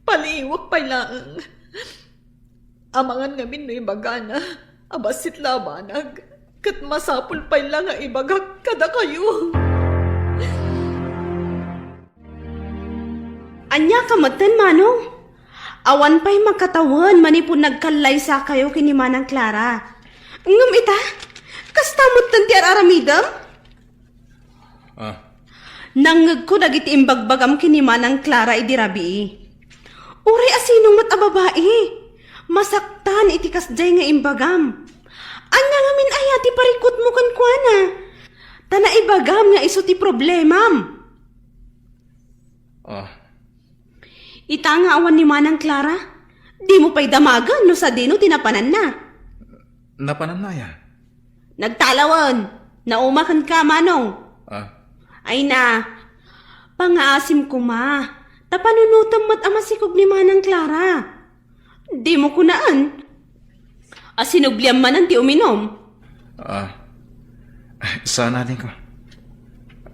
Paliiwek pay laeng. Amangan ngamin no ibagana a bassit la a banag, ket masapul pay la nga ibagak kadakayo. Ania ka metten, Manong? Awan pay makatawen manipud nagkallaysakayo ken ni Manang Clara. Ngem ita, kasta metten ti ar-aramidem? Ah. Nangngegko dagiti imbagbagam ken ni Manang Clara idi rabii. Uray a sino met a babai, masaktan iti kasdiay nga imbagam. Ania ngamin aya ti parikutmo kenkuana? Ta naibagam nga isu ti problemam. Ah. Ita nga awan ni Manang Clara, dimo pay damagen no sadino ti napananna. Napananna aya? Nagtalawen, nauma kenka, Manong. Ah. Ay na, pangaasim koma, ta panunotem met a masikog ni Manang Clara. Dimo kunaan a sinubliam manen ti uminum. Ah, saan, adingko.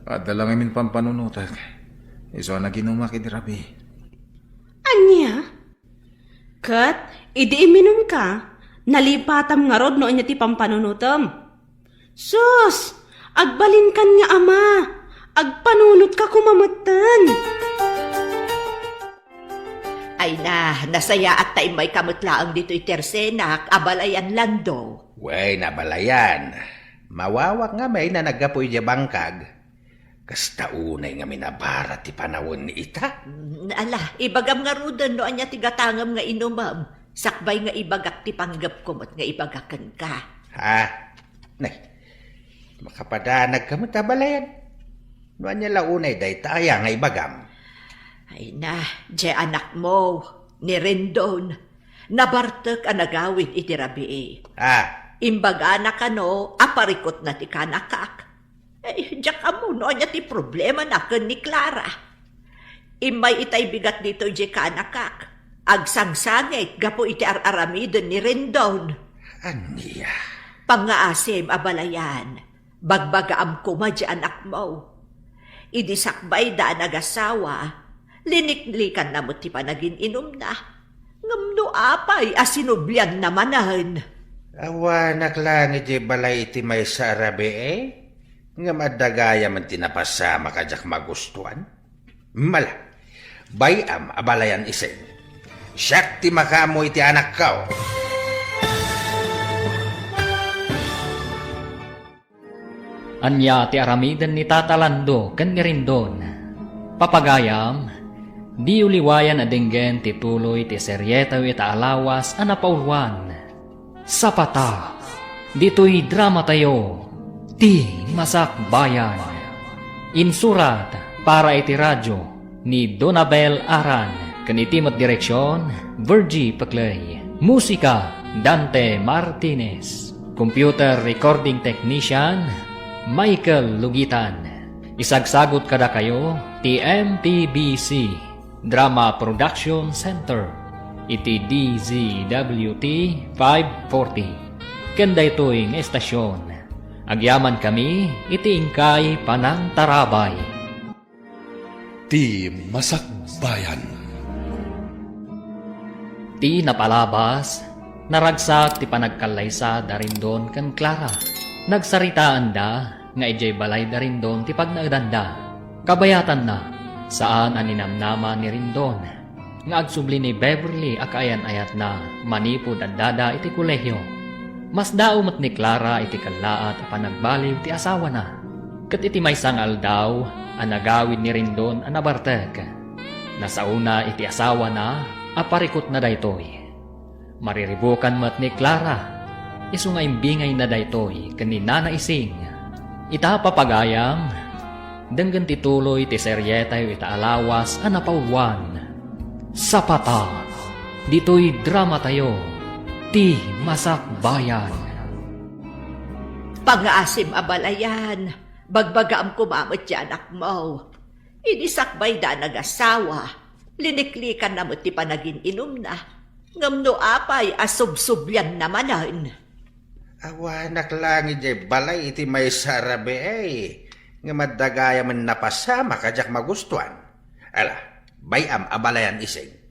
Adda la ngamin pampanunotek. Isu a naginumak idi rabii. Ania? Ket idi iminumka, nalipatam ngarud no ania ti pampanunotem. Sus! Agbalinkan nga ama! Agpanunotka koma metten. Ay na, nasayaat ta immayka met laeng ditoy tersenak a balayan, Lando. Wen, abalayan. Mawawak ngamin a naggapu idiay bangkag. Kasta unay ngamin a bara ti panawen ita. Mm, ala, ibagam ngaruden no ania ti gatangem nga inumem. Sakbay nga ibagak ti panggepko met nga ibaga kenka. Ha? Nay, makapadanagka met, abalayan. No ania la unay dayta aya nga ibagam? Ay na, diay anakmo, ni Rendon. Nabartek a nagawid iti rabii. Ah. Imbagana kano a parikutna ti kanakak. Ay, diak ammo no ania ti problemana ken ni Clara. Immay itay bigat ditoy diay kanakak. Agsangsangit gapu iti ar-aramiden ni Rendon. Ania? Pangngaasim, abalayan. Bagbagaam koma diay anakmo. Idi sakbayda a nagasawa, liniklikanna met ti panagin-inumna. Ngem no apay a sinublianna manen? Awanak laeng idiay balay iti maysa a rabii, ngem adda gayamen ti napasamak a diak magustuan. Mala, bay-am, abalayan, Ising. Siak ti makaammo iti anakko. Ania ti aramiden ni Tata Lando ken ni Rendon? Papagayam, diyo liwayan a denggen ti tuloy ti serietayo ita a lawas a napauluan, Sapata, ditoy dramatayo, Ti Masakbayan. Insurat para iti radio ni Donabel Aran ken iti met direksion, Virgie Peclay. Musika, Dante Martinez. Computer recording technician, Michael Lugitan. Isagsagut kadakayo ti M P B C Drama Production Center iti D Z W T five forty. Ken daytoy nga estasion, agyamankami iti inkay panangtarabay. Ti Masakbayan. Ti napalabas, naragsak ti panagkallaysa da Rendon ken Clara. Nagsaritaanda nga idiay balay da Rendon ti pagnaedanda. Kabayatanna, saan a ninamnama ni Rendon nga agsubli ni Beverly a kaayan-ayatna manipud addada iti kolehio. Masdaaw met ni Clara iti kellaat a panagbaliw ti asawana. Ket iti maysa nga aldaw a nagawid ni Rendon a nabartek, nasaona iti asawana a parikutna daytoy. Mariribukan met ni Clara, isu nga imbingayna daytoy ken ni Nana Ising. Ita, papagayam, denggen ti tuloy ti serietayo ita a lawas a napauluan, Sapata, ditoy dramatayo, Ti Masakbayan. Pangngaasim, abalayan, bagbagaam koma met ti anakmo. Idi sakbayda a nagasawa, liniklikanna met ti panagin-inumna. Ngem no apay a subsublianna manen? Awanak laeng idiay balay iti maysa a rabii, ngem adda gayamen napasamak a diak magustuan. Ala, bay-am, abalayan, Ising.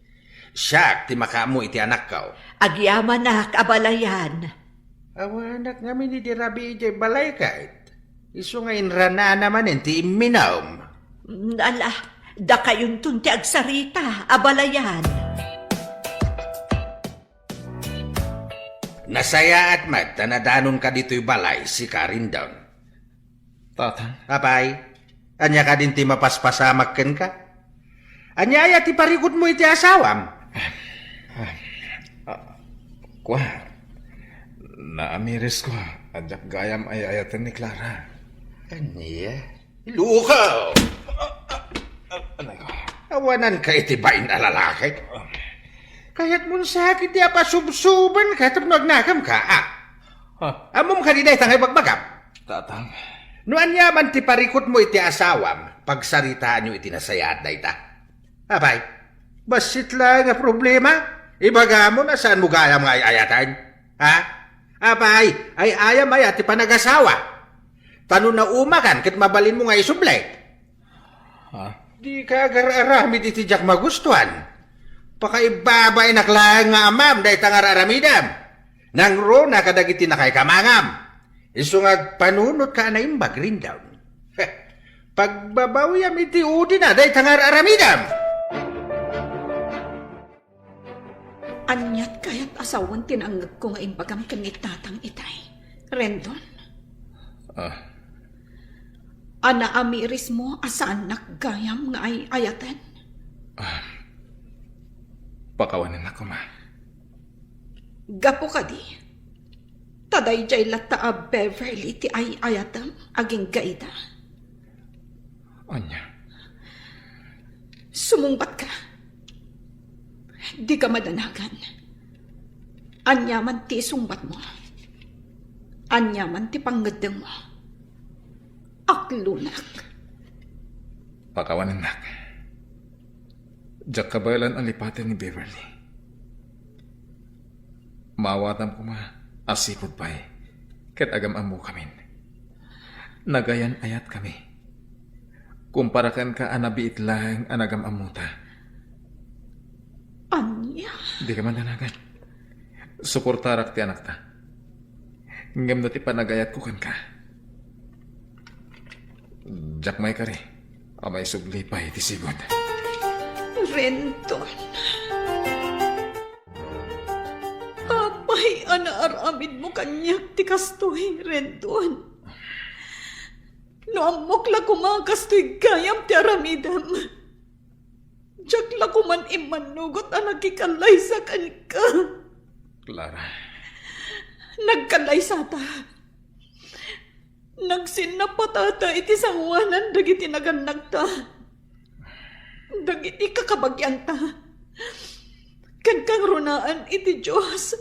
Siak ti makaammo iti anakko. Agyamanak, abalayan. Awanak ngamin idi rabii idiay balay ket. Isu nga inranana manen ti imminum. Mm, ala, dakayonton ti agsarita, abalayan. Nasayaat met ta nadanonka ditoy balay, sika, Rendon. Tatang. Apay, ania kadin ti mapaspasamak kenka? Ania aya ti parikutmo iti asawam? Ah, ah, kua, naamirisko a diak gayam ay-ayaten ni Clara. Ania? Lukaw! Anay ko. Awananka iti bain a lalaki. Kayatmon sakit ti apasubsubanka tapno agnakamka, a? Ha? Ammom kadi dayta nga ibagbagam? Tatang. No aniaman ti parikutmo iti asawam, pagsaritaanyo iti nasayaat dayta. Apay, bassit laeng a problema? Ibagamon a saanmo gayam nga ay-ayaten? Ha? Apay, ay-ayam aya ti panagasawa? Ta no naumakan ket mabalinmo nga isubli. Ha? Dika agar-aramid iti diak magustuan. Pakaibabainak laeng nga amam dayta nga ar-aramidem. Nangruna kadagiti nakaikamangam. Isu nga agpanunotka a naimbag, Rendon. Heh, Pagbabawiam iti udina dayta nga ar-aramidem. Aniat kayat a sawen ti nangngegko nga imbagam ken ni Tatang itay, Rendon? Ah. A naamirismo a saannak gayam nga ay-ayaten? Ah. Pakawanennak koma. Gapu kadi, ta daydiay latta a Beverly ti ay-ayatem agingga ida. Ania? Sumungbatka. Dika madanagan. Aniaman ti isungbatmo, aniaman ti pangngeddengmo, aklonak. Pakawanennak. Diak kabaelan a lipaten ni Beverly. Maawatam koma a sipud pay ket agam-ammokamin. Nagayan-ayatkami. Kumpara kenka a nabiit laeng a nagam-ammota. Ania? Dika madanagan. Suportarak ti anakta. Ngem no ti panagayatko kenka, diak maikari a maisubli pay ti sigud. Rendon. Apay a naaramidmo kaniak ti kastoy, Rendon? No ammok la koma a kastoy gayam ti aramidem, diak la koman immannugot a nakikallaysa kenka. Clara. Nagkallaysata. Nagsinnapatata iti sangoanan dagiti nagannagta, dagiti kakabagianta, ken kangrunaan iti Dios.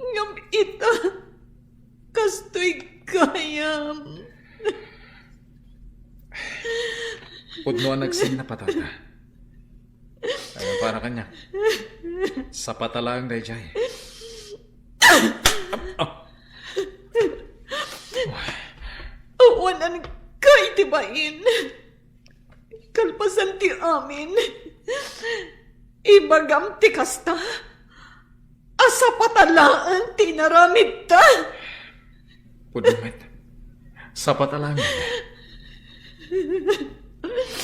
Ngem ita, kastoy gayam. Pudno a nagsinnapatata. Ay, para kaniak. Sapata laeng daydiay. Ah. Awanan ka iti bain. Kalpasan ti amin, ibagam ti kasta a sapata laeng ti inaramidta. Pudno met. Sapata laeng.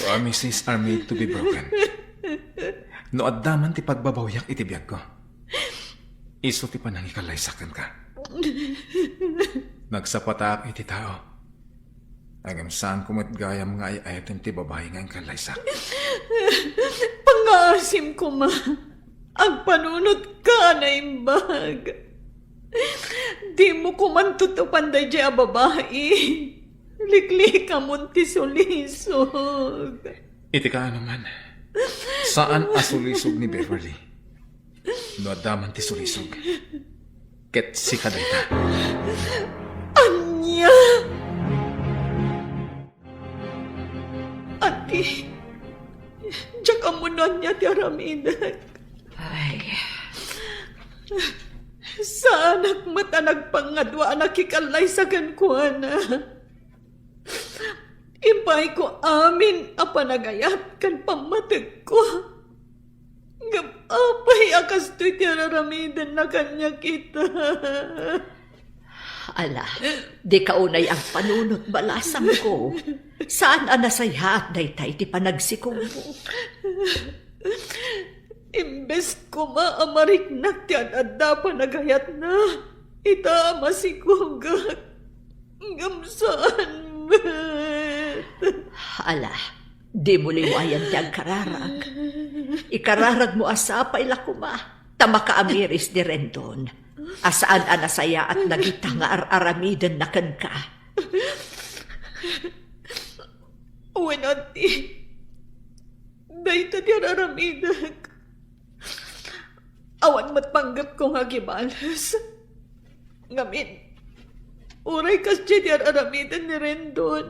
Promises are made to be broken. No adda man ti pagbabawiak iti biagko, isu ti panangikallaysak kenka. Nagsapatak iti tao. Ngem saanko met gayam nga ay-ayaten ti babai nga inkallaysak. Pangngaasim koma. Agpanunotka a naimbag. Dimo koman tutupan daydiay a babai. Liklikamon ti sulisog. Iti kaano man, saan a sulisog ni Beverly. No adda man ti sulisog, ket sika dayta. Ania? Ati, diak ammo no ania ti aramidek. Ay. Saanak met a nagpangadua a nakikallaysa kenkuana. Impaayko amin a panagayat ken pammategko. Ngem apay a kastoy ti araramidenna kaniak ita? Ala, dika unay agpanunot, balasamko. Saan a nasayaat dayta iti panagsikogmo. Imbes koma a mariknak ti ad-adda a panagayatna, ita a masikogak. Ngem saan met. Ala, dimo liwayan ti agkararag. Ikararagmo a sapay la koma ta makaamiris ni Rendon a saan a nasayaat dagita nga ar-aramidenna kenka. Wen, ati, dayta ti ar-aramidek. Awan met panggepko nga agibales. Ngamin, uray kasdiay ti ar-aramiden ni Rendon,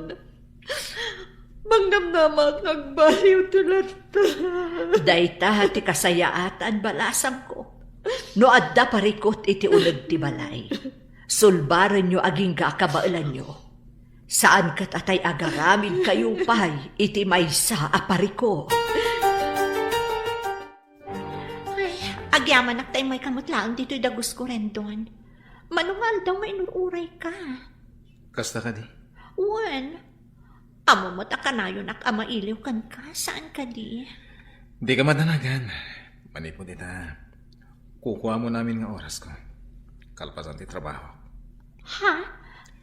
mangnamnamaak nga agbaliwto latta. Dayta ti kasayaatan, balasamko. No adda parikut iti uneg ti balay, sulbarenyo agingga a kabaelanyo. Saan ket a tay agaramidkayo pay iti maysa a parikut. Ay, agyamanak ta immayka met laeng ditoy dagusko, Rendon. Mano nga aldaw nga inur-urayka? Kasta kadi? Wen, Ammom met a kanayonak a mailiw kenka, saan kadi? Dika madanagan. Manipud ita, kukuamon amin nga orasko kalpasan ti trabaho. Ha?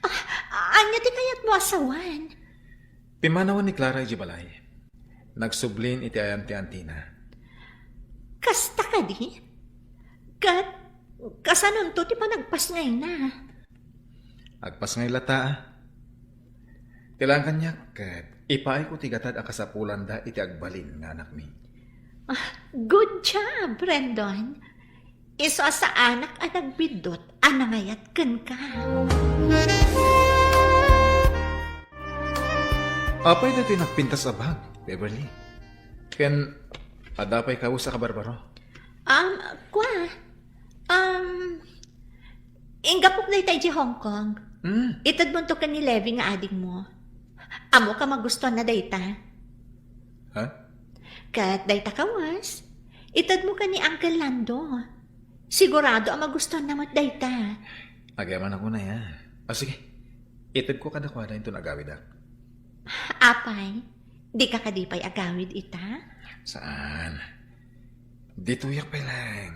Ah, ania ti kayatmo a sawen? Pimmanawen ni Clara idiay balay. Nagsublin iti ayan ti antina. Kasta kadi? Ket kasanonto ti panagpasngayna? Agpasngay latta, a. Ti laeng kaniak ket ipaayko ti gatad a kasapulanda iti agbalin nga anakmi. Ah, good job, Rendon. Isu a saanak a nagbiddut a nangayat kenka. Apay daytoy nagpintas a bag, Beverly? Ken adda pay kawes a kabarbaro? Um, kua. Um, inggapok dayta idiay Hong Kong. Hmm. Itedmonto ken ni Levi nga adingmo. Ammok a magustuanna dayta. Ha? Ket dayta kawes, itedmo ken ni Uncle Lando. Sigurado a magustuanna met dayta. Agyamanak unay, a. O, sige. Itedko kadakuada inton agawidak. Apay, dika kadi pay agawid ita? Saan? Ditoyak pay laeng.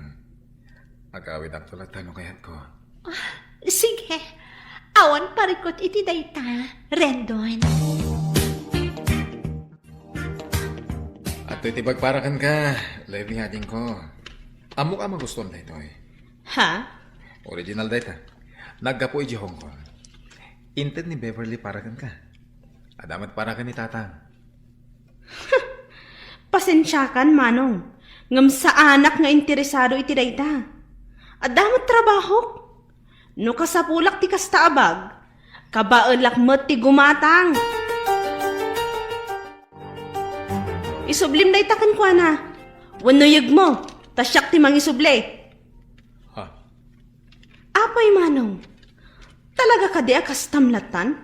Agawidakto latta no kayatko. Ah, sige. Awan parikut iti dayta, Rendon. Adtoy ti bag para kenka, Levi, adingko. Ammok a magustuam daytoy. Ha? Original dayta. Naggapu idiay Hong Kong. Inted ni Beverly para kenka. Adda met para ken ni Tatang. Pasensiakan, Manong, ngem saanak nga interesado iti dayta. Adda met trabahok. No kasapulak ti kasta a bag, kabaelak met ti gumatang. Isublim dayta kenkuana. Wenno yegmo, ta siak ti mangisubli. Ha? Apay, Manong, talaga kadi a kastam lattan?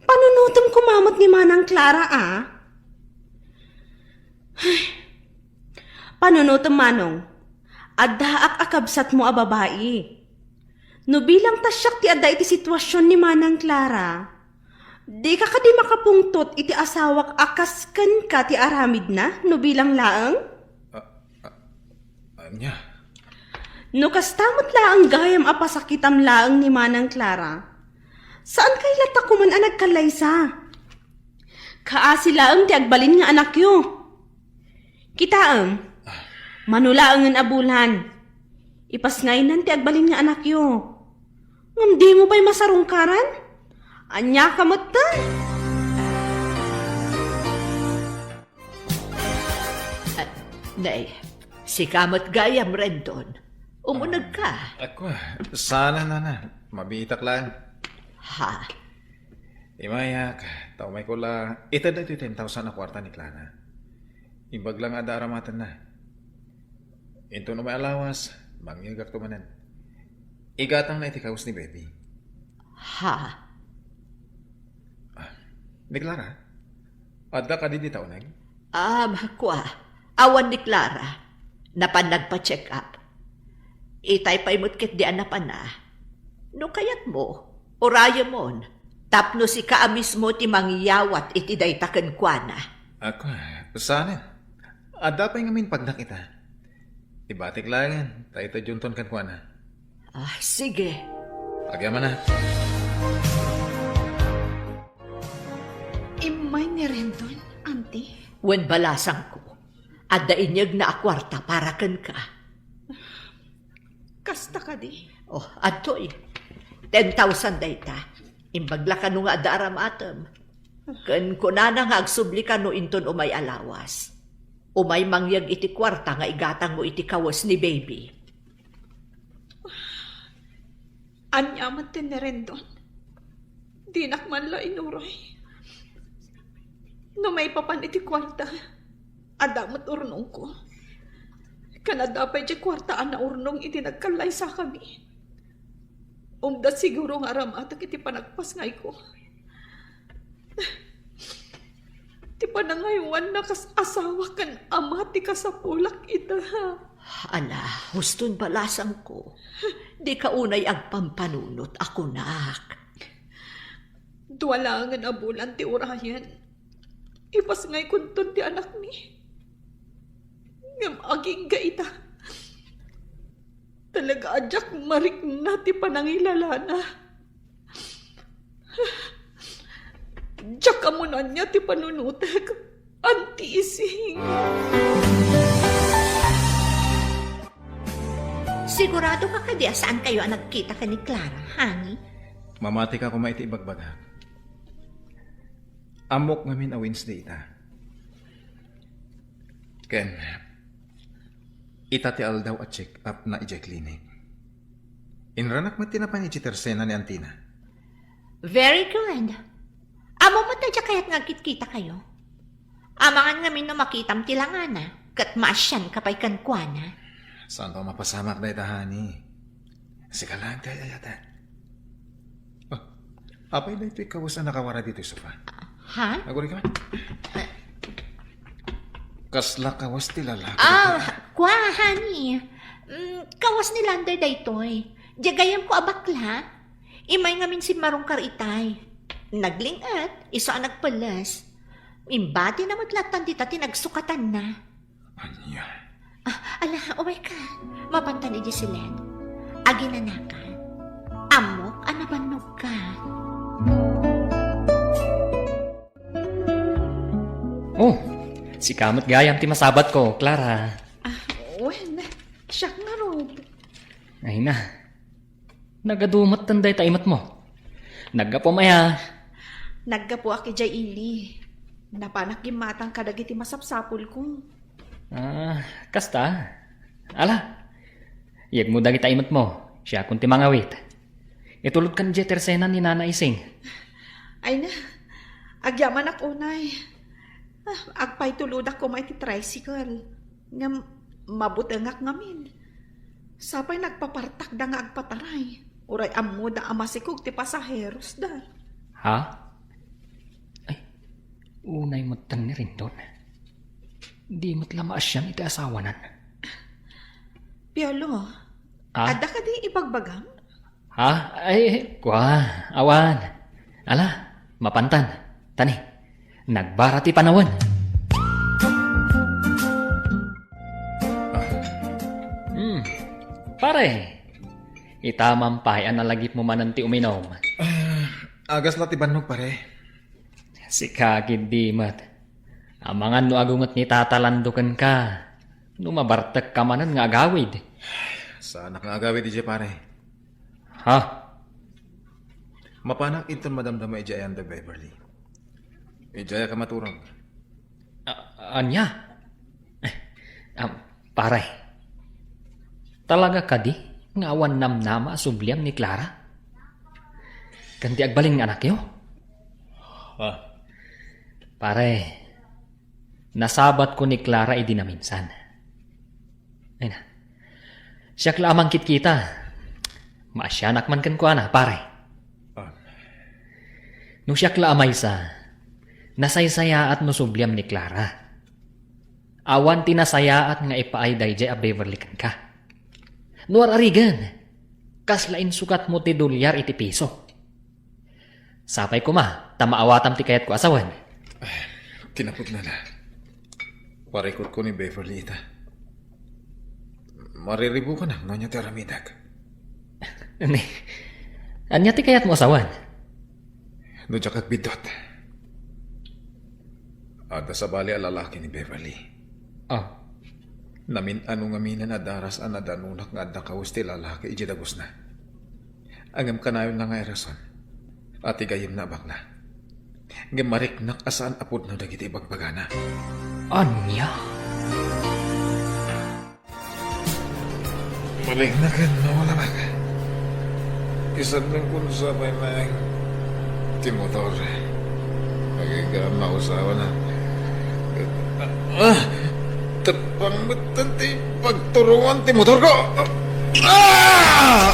Panunotem koma met ni Manang Clara, a. Ay, panunotem, Manong. Addaak a kabsatmo a babai. No bilang ta siak ti adda iti situasion ni Manang Clara, dika kadi makapungtot iti asawak a kas kenka ti aramidna no bilang laeng? A, a, ania? No kasta met laeng gayam a pasakitam laeng ni Manang Clara, saan kay latta koman a nagkallaysa? Kaasi laeng ti agbalin nga anakyo. Kitaem, mano laengen a bulan, ipasngaynan ti agbalin nga anakyo. Ngem dimo pay masarungkaran? Ania ka metten? Ah, nay, sika met gayam, Rendon. Umuneg ka. Ako, sana, nana. Mabiitak lang. Ha? Imayak, ta umayko la, ited daytoy ten thousand a kuarta ni Clara. Imbag la nga adda aramatenna. Inton umay a lawas, mangyegakto manen. Igatangna iti kawes ni Baby. Ha? Ah, ni Clara, adda kadi dita uneg? Um, kua, awan ni Clara. Napan nagpa-check up. Itay pay met ketdi a napana. No kayatmo, urayemon. Tapno sika a mismo ti mangyawat iti dayta kenkuana. Ako, saan? Adda pay ngamin pagnak ita. Ibatik laeng, ta ita junton kenkuana. Ah, sige. Agyamanak. Immay ni Rendon, Auntie. Wen, balasangko. Adda inyegna a kuarta para kenka. Kasta kadi? Oh, adtoy. Ten thousand dayta. Imbag la kano nga adda aramatem. Ken kunana nga agsubli kano inton umay a lawas. Umay mangyeg iti kuarta nga igatangmo iti kawes ni Baby. Ania met ti ni Rendon? Dinak man la inuray. No maipapan iti kuarta, adda met urnongko. Ken adda pay diay kuarta a naurnong idi nagkallaysakami. Umda siguro nga aramatek iti panagpasngayko. Ti panangaywanna kas asawa ken ama ti kasapulak ita. Ala, huston balasangko. Dika unay agpampanunot a kunak. Dua laengen a bulan ti urayen. Ipasngaykonton ti anakmi. Ngem agingga ita. Talaga a diak marikna ti panangilalana. Diak ammo no ania ti panunotek, Auntie Ising. Sigurado ka kadi a saan kayo a nagkita ken ni Clara, honey? Mamati ka koma iti ibagbagak. Ammok ngamin a Wednesday ita. Ken, ita ti aldaw a check-up na idiay clinic. Inranak met ti napan idiay tersena ni antina. Very good. Ammom met a diak kayat nga agkitkita kayo. Amangan ngamin no makitam ti langana, ket maasianka pay kenkuana. Saanto a mapasamak dayta, honey? Sika laeng ti ay-ayaten. Ah, apay daytoy kawes a nakawara ditoy sofa? Ha? Aguri ka man. Kasla kawes ti lalaki Ah, daytoy? Kua, honey. Mm, kawes ni Lander daytoy. Diay gayyemko a bakla. Immay ngamin simmarungkar itay. Nagling-et, isu a nagpelles. Imbatina met lattan dita ti nagsukatanna. Ania? Ah, ala, umayka. Mapantan idiay siled. Aginanakan. Ammok a nabannogka. Oh, sika met gayam ti masabatko, Clara. Ah, wen, siak ngarud. Ay na. Nagadu metten dayta imetmo. Naggapuam aya? Naggapuak idiay ili. Napanak gimmatang kadagiti masapsapulko. Ah, kasta? Ala, yegmo dagita imetmo. Siakon ti mangawit. Itulodkan idiay tersena ni Nana Ising. Ay na, agyamanak unay. Ah, agpaytulodak koma iti tricycle. Ngem mabutengak ngamin. Sapay nagpapartakda nga agpataray. Uray ammoda a masikog ti pasaherosda. Ha? Ay, unay metten ni Rendon. Di met la maasian iti asawanan. Piolo, Ah? Adda kadi ibagbagam? Ha? Ay, kua, awan. Ala, mapantan. Tani, nagbara ti panawen. Ah. Hmm. Pare, ita man pay a nalagipmo manen ti uminom. Ah, agas la ti bannog, pare. Sika ketdi met. Amangan no agunget ni Tata Lando kenka. No mabartekka manen nga agawid. Saanak nga agawid idiay, pare. Ha? Mapanak inton madamdama idiay ayan da Beverly. Idiay ka maturog. A-, ania? Eh, am, pare. Talaga kadi nga awan namnama a subliam ni Clara? Ken ti agbalin nga anakyo? Ah. Pare, nasabatko ni Clara idi naminsan. Ay na. Siak la a mangkitkita. Maasianak man kenkuana, pare. Ah. No siak la a maysa, nasaysayaat no subliam ni Clara. Awan ti nasayaat nga ipaay daydiay a Beverly kenka. No ar-arigen, kasla insukatmo ti dolyar iti piso. Sapay koma ta maawatam ti kayatko a sawen. Kinapudnana, parikutko ni Beverly ita. Mariribukanak no ania ti aramidek. Ni, ania ti kayatmo a sawen? No diak agbiddut, adda sabali a lalaki ni Beverly. Ah. Namin-ano ngaminen a daras a nadanonak nga adda kawes ti lalaki idiay dagusna. Ngem kanayonna nga rason a ti gayyemna a bakla. Ngem mariknak a saan a pudno dagiti ibagbagana. Ania? Mariknak ken no wala met. Isardengko no sapay laeng ti motor. Agingga a mausawan a. Ah! Teppang metten ti pagturongan ti motorko! Ah!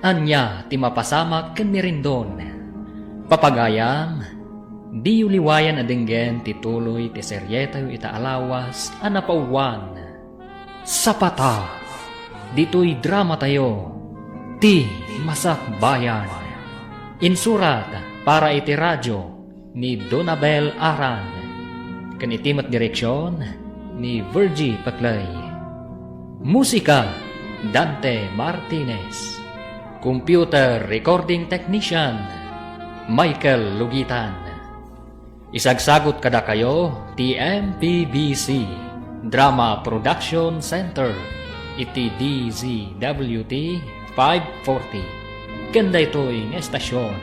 Ania ti mapasamak ken ni Rendon? Papagayam, diyo liwayan a denggen ti tuloy ti serietayo ita a lawas a napawan. Sapata, ditoy dramatayo, ti Masakbayan. Insurat para iti radyo ni Donabel Aran. Ken iti met direksion ni Virgie Peclay. Musika, Dante Martinez. Computer recording technician, Michael Lugitan. Isagsagut kadakayo ti M P B C Drama Production Center iti D Z W T five forty. Ken daytoy nga estasion,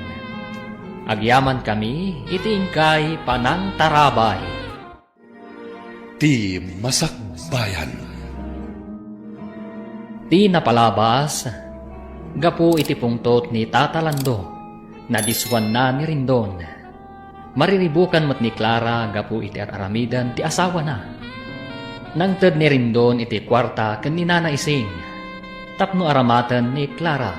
agyamankami iti inkay panangtarabay. Ti Masakbayan. Ti napalabas, gapu iti pungtot ni Tata Lando, nadiswanna ni Rendon. Mariribukan met ni Clara gapu iti ar-aramiden ti asawana. Nangted ni Rendon iti kuarta ken ni Nana Ising tapno aramaten ni Clara.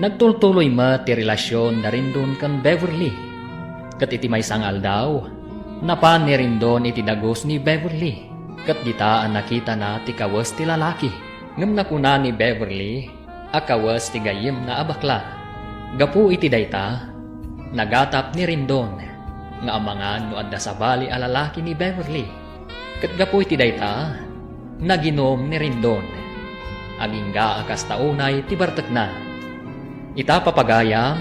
Nagtultuloy met ti relasion da Rendon ken Beverly. Ket iti maysa nga aldaw, napan ni Rendon iti dagus ni Beverly, ket dita a nakitana ti kawes ti lalaki. Ngem nakuna ni Beverly a kawes ti gayyemna a bakla. Gapu iti dayta, nagatap ni Rendon nga amangan no adda sabali a lalaki ni Beverly. Ket gapu iti dayta, naginum ni Rendon. Agingga a kasta unay ti bartekna. Ita, papagayam,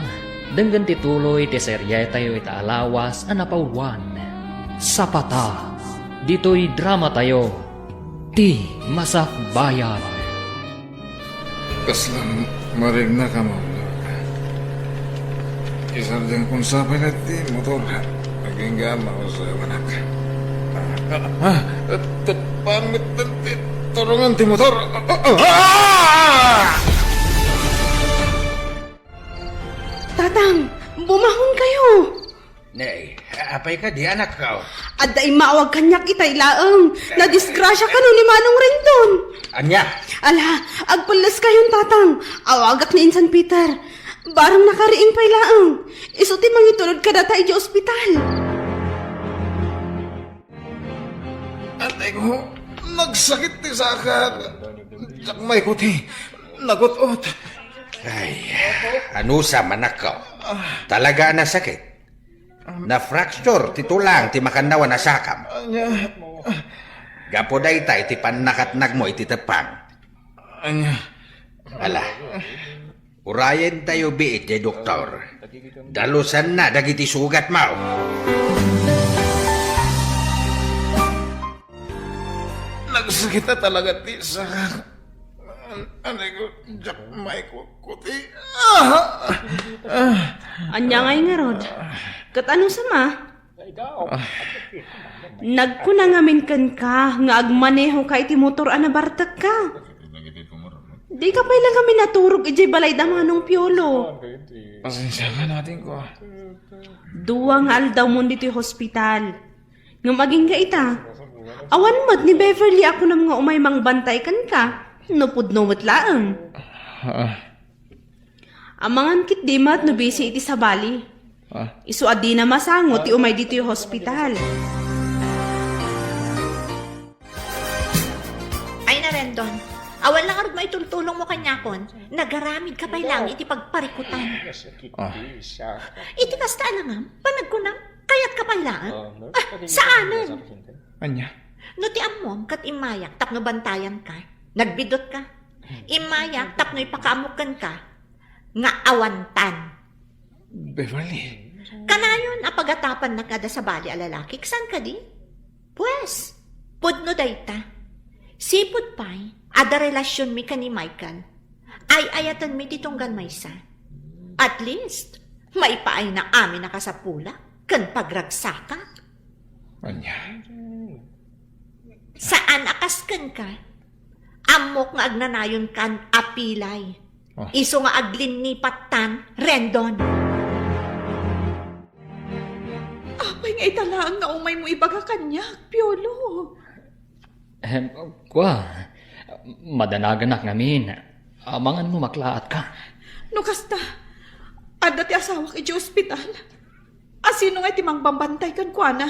denggen ti tuloy ti serietayo ita a lawas a napauluan. Sapata, ditoy dramatayo, Ti Masakbayan. Kasla marignak a maulog. Isardengkon sa pay ti motor. Agingga a mausay, anak. Ah, ah, ah, teppan met ti turongen ti motor. Ah, ah, ah! Tatang, bumahon kayo! Nay, apay kadi, anakko? Adda immawag kaniak itay laeng. Nadisgrasia kano ni Manong Rendon. Ania? Ala, agpelles kayon, Tatang. Awagak ni Insan Peter. Barang nakariing pay laeng. Isu ti mangitulod kadata idiay ospital. Atay ko, nagsakit ti sakak. Diak maikuti, nagut-ot. Ay, anusam, anakko? Talaga a nasakit? Na-fracture ti tulang ti makannawan a sakam. Ania? Gapu dayta iti pannakatnagmo iti teppang. Ania? Ala, urayentayo biit ti doktor. Dalusanna dagiti sugatmo. Nagsakit a talaga ti sakak. An-, anay ko, diak maikuti. Ah! Ah! Ania ngay ngarud? Ket anusam a? Nagkuna ngamin kenka nga agmanehoka iti motor a nabartekka. Dika pay la ngamin naturog idiay balay da Manong Piolo. Pasensiakan, ating ko. Dua nga aldawmon ditoy hospital. Ngem agingga ita, awan met ni Beverly a kunam nga umay mangbantay kenka, no pudno met laeng. Ah. Amangan ketdi met no bisi iti sabali. Ah. Isu a dina masango ti umay ditoy hospital. Ay, na, Rendon, awan la ngarud maitultulongmo kaniakon, nagaramidka pay laeng iti pagparikutan. Ah. Iti kasta a langam, panagkunam, kayatka pay laeng? Ah, saanen. Ania? No ti ammom ket immayak tapno bantayanka, nagbidutka. Immayak tapno ipakaammok kenka nga awantan. Beverly. Kanayon a pagatapannak nga adda sabali a lalaki, saan kadi? Pues, pudno dayta. Sipud pay, adda relasionmi ken ni Michael. Ay-ayatenmi ti tunggal maysa. At least, maipaayna amin a kasapulak ken pagragsakak. Ania? Saan a kas kenka. Ammok nga agnanayonkan a pilay. Ah. Isu nga aglinnipattan, Rendon. Apay nga ita laeng nga umaymo ibaga kaniak, Piolo? Ehem, kua, madanaganak ngamin. Amangan no maklaatka. No kasta, adda ti asawak idiay ospital. A sino ngay ti mangbambantay kenkuana?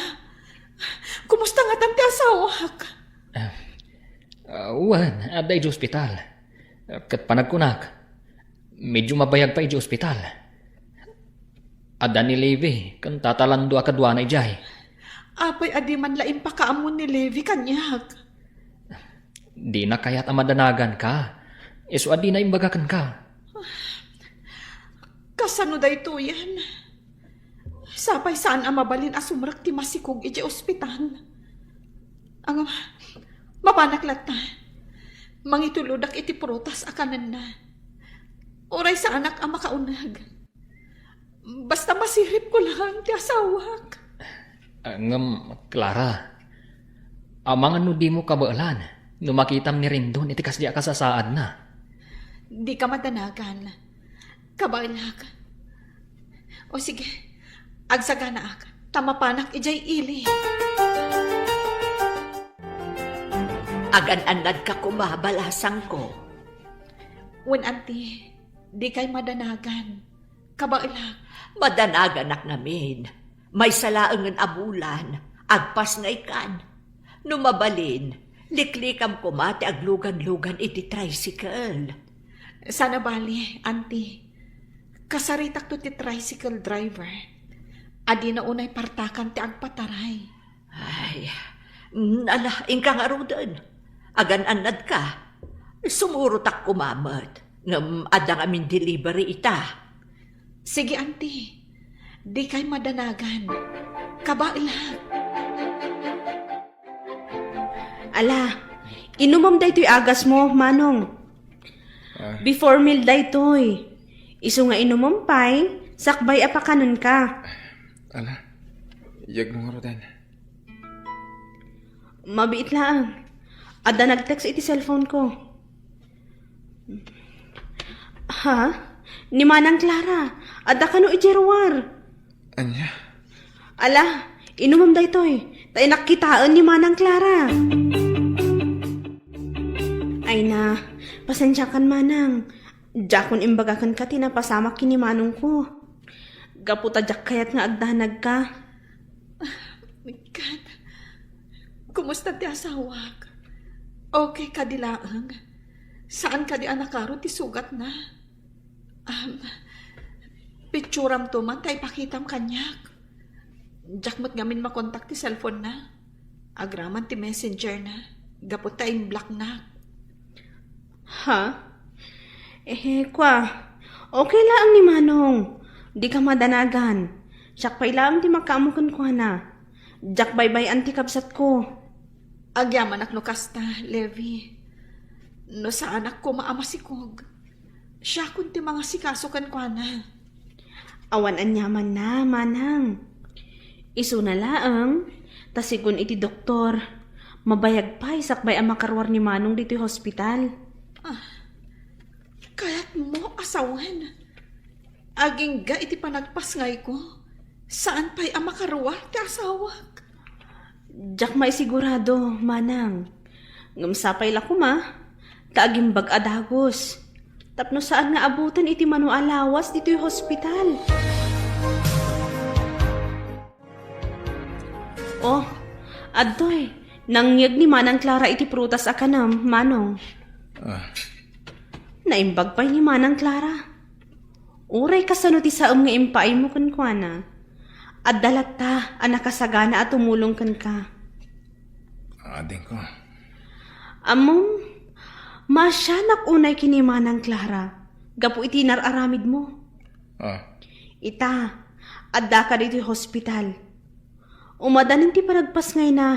Kumusta ngatan ti asawak? Ah, ah, wen, adda idiay ospital. Ket panagkunak, Medyo mabayag pay idiay ospital. Adda ni Levi ken Tata Lando a kaduana idiay. Apay a di man la impakaammo ni Levi kaniak? Dina kayat a madanaganka. Isu a dina imbaga kenka. Kasano daytoyen? Sapay saan a mabalin a sumrek ti masikog idiay ospital. Ang, mapanak latta. Mangitulodak iti prutas a kanenna. Uray saanak a makauneg. Basta masiripko laeng ti asawak. Ah, ngem, Clara, amangan no dimo kabaelan no makitam ni Rendon iti kasdi a kasasaadna. Dika madanagan. Kabaelak. O sige, agsaganaak, ta mapanak idiay ili. Agan-annadka koma, balasangko. Wen, anti, dikay madanagan. Kabaelak. Madanaganak ngamin. Maysa laengen a bulan, agpasngaykan. No mabalin, liklikam koma ti aglugan-lugan iti tricycle. Sana bali, anti. Kasaritakto ti tricycle driver. A dina unay partakan ti agpataray. Ay, mm, ala, inka ngaruden. Agan-annadka. Sumurotak koma met. Ngem adda ngamin delivery ita. Sige, anti. Dikay madanagan. Kabaelak. Ala, inumem daytoy agasmo, Manong. Ah. Before meal daytoy. Isu nga inumem pay, sakbay a pakanenka. Ala, yegmo ngaruden. Mabiit laeng. Adda nag-text iti cellphone ko. Ha? Ni Manang Clara, adda kano idiay ruar? Ania? Ala, inumem daytoy. Ta innak kitaen ni Manang Clara. Ay na, pasensiakan, Manang. Diakon imbaga kenka ti napasamak ken ni Manongko. Gapu ta diak kayat nga agdanagka. Ket, kumusta ti asawak? Okay kadi laeng? Saan kadi a nakaro ti sugatna? Um, picturamto man ta ipakitam kaniak. Diak met ngamin makontak ti cellphone na. Agraman ti messenger na. Gapu ta in-block na. Ha? Eh, kwa. Okay laeng ni Manong. Dika madanagan. Siak pay laeng ti makaammo kenkuana. Diak baybay-an ti kabsatko. Agyamanak no kasta, Levi. No saanak koma a masikog, siakon ti mangasikaso kenkuana. Awan aniamanna, Manang. Isuna laeng, ta sigun iti doktor, mabayag pay sakbay a makaruar ni Manong ditoy hospital. Ah, kayatmo a sawen? Agingga iti panagpasngayko, saan pay a makaruar ti asawak. Diak maisigurado, Manang. Ngem sapay la koma, ta agimbag a dagus. Tapno saan nga abuten iti mano a lawas ditoy hospital. Oh, adtoy, nangyeg ni Manang Clara iti prutas a kanem, Manong. Ah. Naimbag pay ni Manang Clara. Uray kasano ti saem nga impaaymo kenkuana, adda latta a nakasagana a tumulong kenka. Adingko. Ammom, maasianak unay ken ni Manang Clara gapu iti inar-aramidmo. Ah. Ita, addaka ditoy hospital. Umadanin ti panagpasngayna.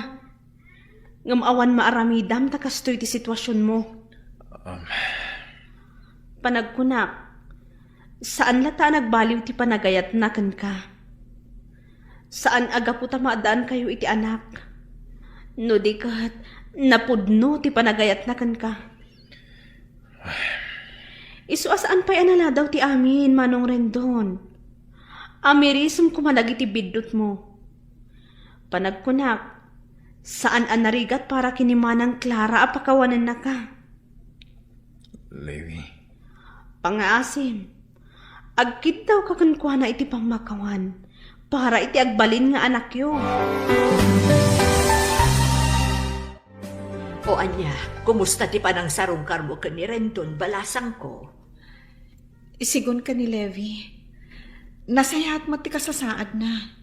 Ngem awan maaramidam ta kastoy ti situasionmo. Um. Panagkunak, saan latta a nagbaliw ti panagayatna kenka. Saan a gapu ta maaddaankayo iti anak. No di ket, napudno ti panagayatna kenka. Isu a saan pay a naladaw ti amin, Manong Rendon. Amirisem koma dagiti biddutmo. Panagkunak, saan a narigat para ken ni Manang Clara a pakawanennaka. Levi. Pangaasim, agkiddawka kenkuana iti pammakawan para iti agbalin nga anakyo. O ania, kumusta ti panangsarungkarmo ken ni Rendon, balasangko? Isigun ken ni Levi, nasayaat met ti kasasaadna.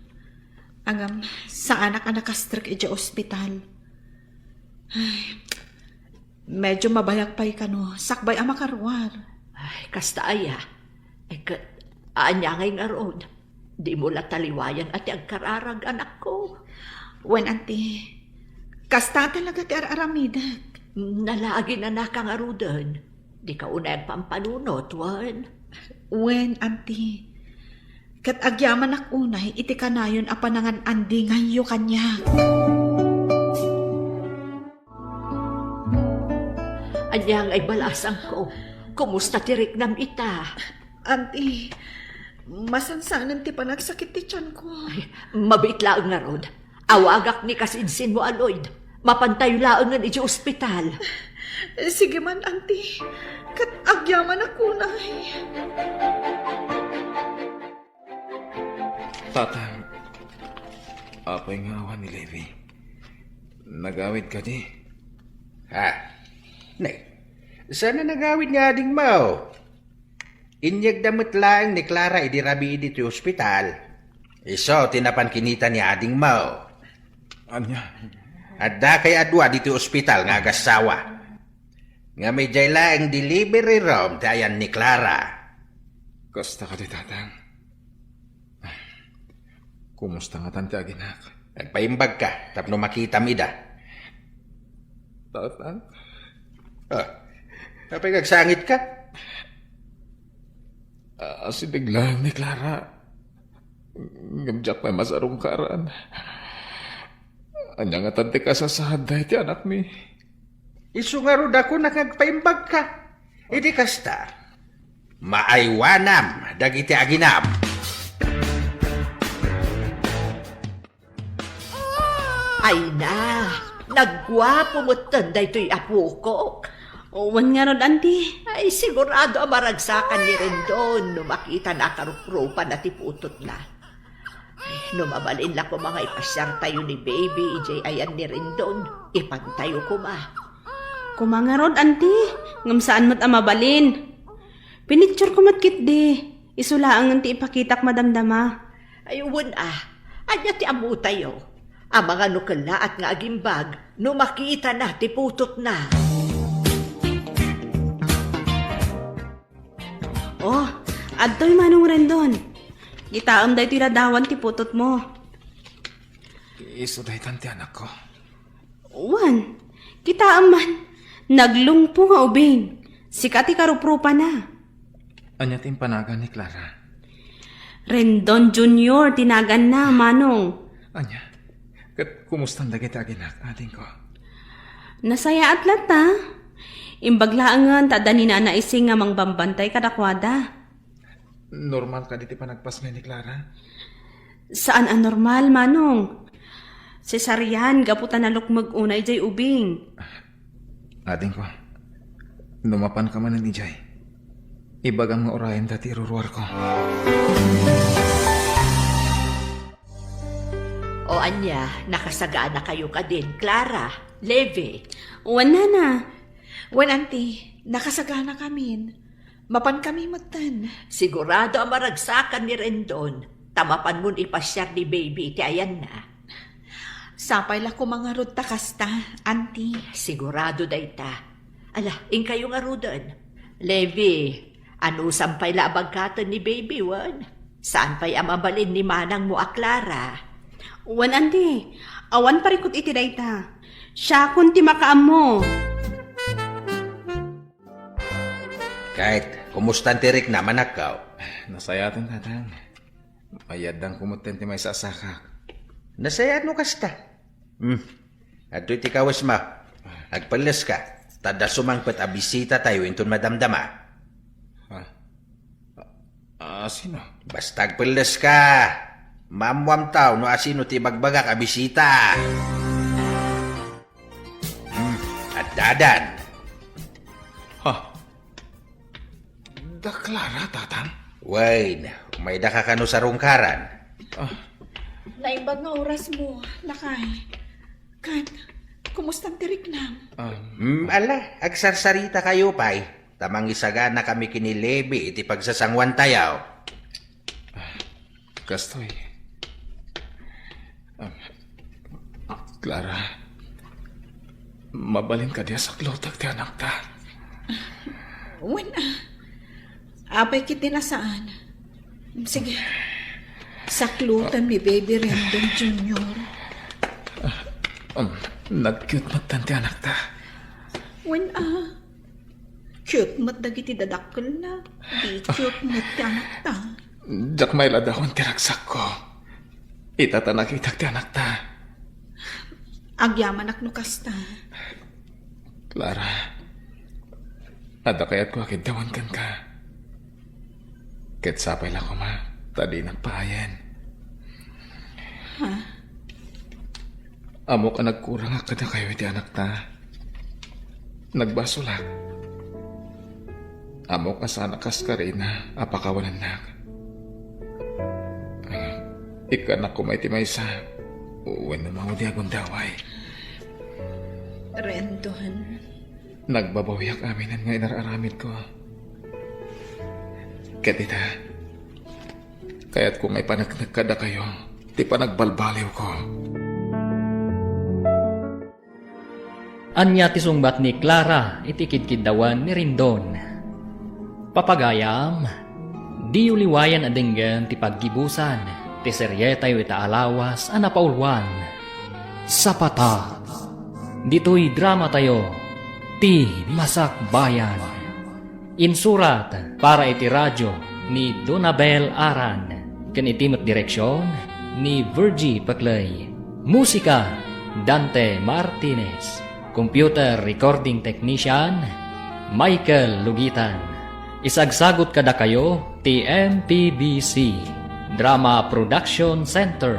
Ngem saanak a nakastrek idiay ospital. Ay, medyo mabayag pay kano, sakbay a makaruar. Ay, kasta aya. Ay, ket, ania ngay ngarud? Dimo la taliwayan a ti agkararag, anakko. Wen, Auntie. Kasta talaga ti ar-aramidek. Nalaginan a ka ngaruden. Dika unay agpampanunot, wen? Wen, Auntie. Ket agyamanak unay iti kanayon a panangan-andingayyo kaniak. Ania ngay balasangko? Kumusta ti riknam ita? Auntie, masansanen ti panagsakit ti tianko. Ay, mabiit laeng ngarud. Awagak ni kasinsinmo a Lloyd. Mapantayo laengen idiay ospital. Sige man, Auntie. Ket agyamanak unay. Tatang, apay nga awan ni Levi? Nagawid kadi? Ha? Nay, saan a nagawid nga adingmo? Inyegda met laeng ni Clara idi rabii ditoy ospital. Isu ti napan kinita ni adingmo. Ania? Adda kay a dua ditoy ospital nga agassawa. Ngem idiay laeng delivery room ti ayan ni Clara. Kasta kadi, Tatang? Kumusta ngatan ti aginak? Agpaimbagka tapno makitam ida. Tatang? Ah, apay nga agsangitka? Asideg laeng ni Clara. Ngem diak pay masarungkaran. Ania ngatan ti kasasaad daytoy anakmi? Isu ngarud a kunak nga agpaimbagka. Idi kasta, maaywanam dagiti aginam. Ay na, nagguapo metten daytoy apokok. Wen ngarud, Auntie. Ay, sigurado a maragsakan ni Rendon no makitana a karuprupana ti putotna. Ay, no mabalin la koma nga ipasiartayo ni Baby idiay ayan ni Rendon, ipantayo koma. Koma ngarud, Auntie, ngem saan met a mabalin. Pinictureko met ketdi. Isu laengen ti ipakitak madamdama. Ay, wen a. Ania ti ammotayo? Amangan no kellaat nga agimbag no makitana ti putotna. Oh, adtoy Manong Rendon. Kitaem daytoy ladawan ti putotmo. Isu daytan ti anakko. Wen, kitaem man, naglungpo nga ubing. Sika ti karuprupana. Ania ti impanagan ni Clara? Rendon Junior ti naganna, Manong. Ania? Ket kumustan dagiti aginak, adingko? Nasayaat latta. Imbag laengen ta adda ni Nana Ising nga mangbambantay kadakuada. Normal kadi ti panagpasngay ni Clara? Saan a normal, Manong. Cesarean gapu ta nalukmeg unay jay ubing. Adingko, no mapanka manen idiay, ibagam nga urayenda ti iruruarko. O ania, nakasaganakayo kadin, Clara, Levi? Wen, Nana. Wen, Auntie, nakasaganakamin. Mapankami metten. Sigurado a maragsakan ni Rendon, ta mapanmon ipasiar ni Baby iti ayanna. Sapay la koma ngarud ta kasta, Auntie. Sigurado dayta. Ala, inkayo ngaruden. Levi, anusam pay la a bagkaten ni Baby, wen? Saan pay a mabalin ni manangmo a Clara? Wen, Auntie, awan parikut iti dayta. Siakon ti makaammo. Kayat, kumustan ti riknam, anakko? Nasayaaten, Tatang. Mayaddan ko metten ti maysa a sakak. Nasayaat no kasta. Hmm. Adtoy ti kawesmo. Agpelleska. Ta adda sumangpet a bisitatayo inton madamdama. Ah, ah, sino? Basta agpelleska. Maammoamtayo no asino ti ibagbagak a bisita. Hmm, addadan. Ha? Da Clara, Tatang? Wen, umaydaka kano sarungkaran? Ah. Naimbag nga orasmo, lakay. Ket, kumustan ti riknam? Ah. Hmm, ala, agsarsaritakayo pay. ta mangisaganakami ken ni Levi iti pagsasanguantayo. Kastoy. Um, Clara, mabalin kadi a saklutek ti anakta? Wen, ah. Apay ket ti nasaan. Sige. Saklutan mi, Baby Rendon Junior. Um, nag-cute met ti anakta. Wen, ah. Cute met dagiti dadakkelna. Di cute met ti anakta. Diak mailadawan ti ragsakko. Ita ta nakitak ti anakta. Agyamanak no kasta. Clara, adda kayatko a kiddawan kenka. Ket sapay la koma ta dinak paayen. Ha? Ammok a nagkurangak kadakayo iti anakta. Nagbasolak. Ammok a saan a kaskarina a pakawanennak. Ikkannak koma iti maysa wenno maudi a gundaway. Rendon. Nagbabawiak aminen nga inar-aramidko. Ket ita, kayatko nga ipaneknek kadakayo ti panagbalbaliwko. Ania ti sungbat ni Clara iti kidkiddawan ni Rendon? Papagayam, diyo liwayan a denggen ti paggibusan ti serietayo ita a lawas a napauluan, Sapata. Ditoy dramatayo, Ti Masakbayan. Insurat para iti radio ni Donabel Aran ken iti met direksion ni Virgie Paclay. Musika, Dante Martinez. Computer recording technician, Michael Lugitan. Isagsagut kadakayo ti M P B C Drama Production Center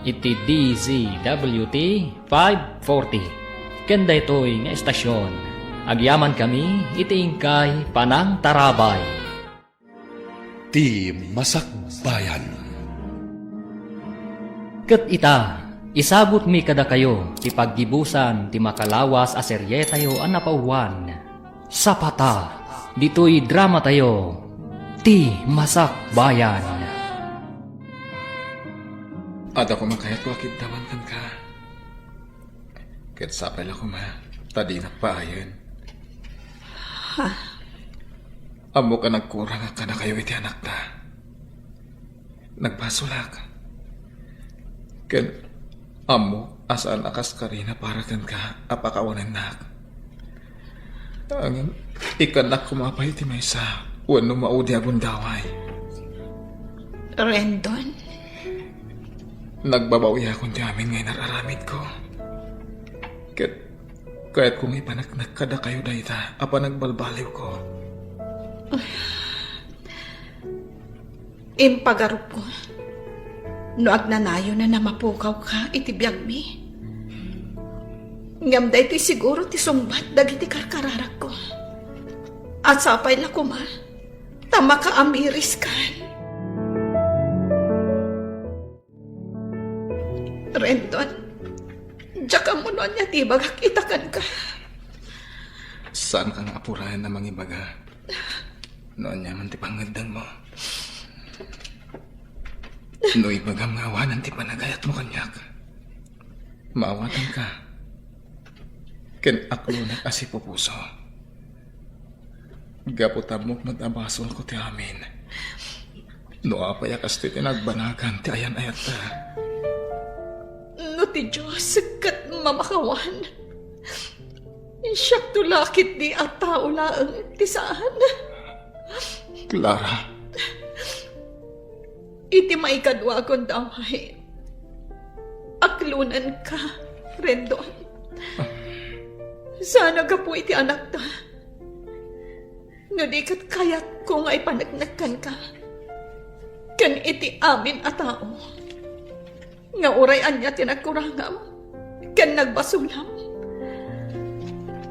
iti D Z W T five forty. Ken daytoy nga estasion, agyamankami iti inkay panangtarabay. Ti Masakbayan. Ket ita, isagutmi kadakayo ti paggibusan ti makalawas a serietayo a napauluan, Sapata, ditoy dramatayo, Ti Masakbayan. Adda koma kayatko a kiddawan kenka. Ket sapay la koma ta dinak paayen. Ha? Ammok a nagkurangak kadakayo iti anakta. Nagbasolak. Ken ammok a saan a kaskarina para kenka a pakawanennak. Ngem ikkannak koma pay ti maysa wenno maudi a gundaway. Rendon? Nagbabawiakon ti amin nga inar-aramidko. Ket kayatko nga ipaneknek kadakayo dayta a panagbalbaliwko. Impagarupko no agnanayon a mapukawka iti biagmi. Ngem daytoy siguro ti sungbat dagiti karkararagko. A sapay la koma ta makaamiriskan. Rendon, diak ammo no ania ti ibagak ita kenka. Saanka nga apurayen a mangibaga no ania man ti pangngeddengmo. No ibagam nga awanen ti panagayatmo kaniak, maawatanka ken aklonek a sipupuso. Gapu ta ammok met a basolko ti amin. No apay a kastoy ti nagbanagan ti ayan-ayatta. No ti Dios ket mamakawan, siakto la ketdi a tao laeng ti saan. Clara. Iti maikadua a gundaway, aklonenka, Rendon. Saan a gapu iti anakta. No di ket kayatko nga ipaneknek kenka ken iti amin a tao nga uray ania ti nagkurangam ken nagbasolam,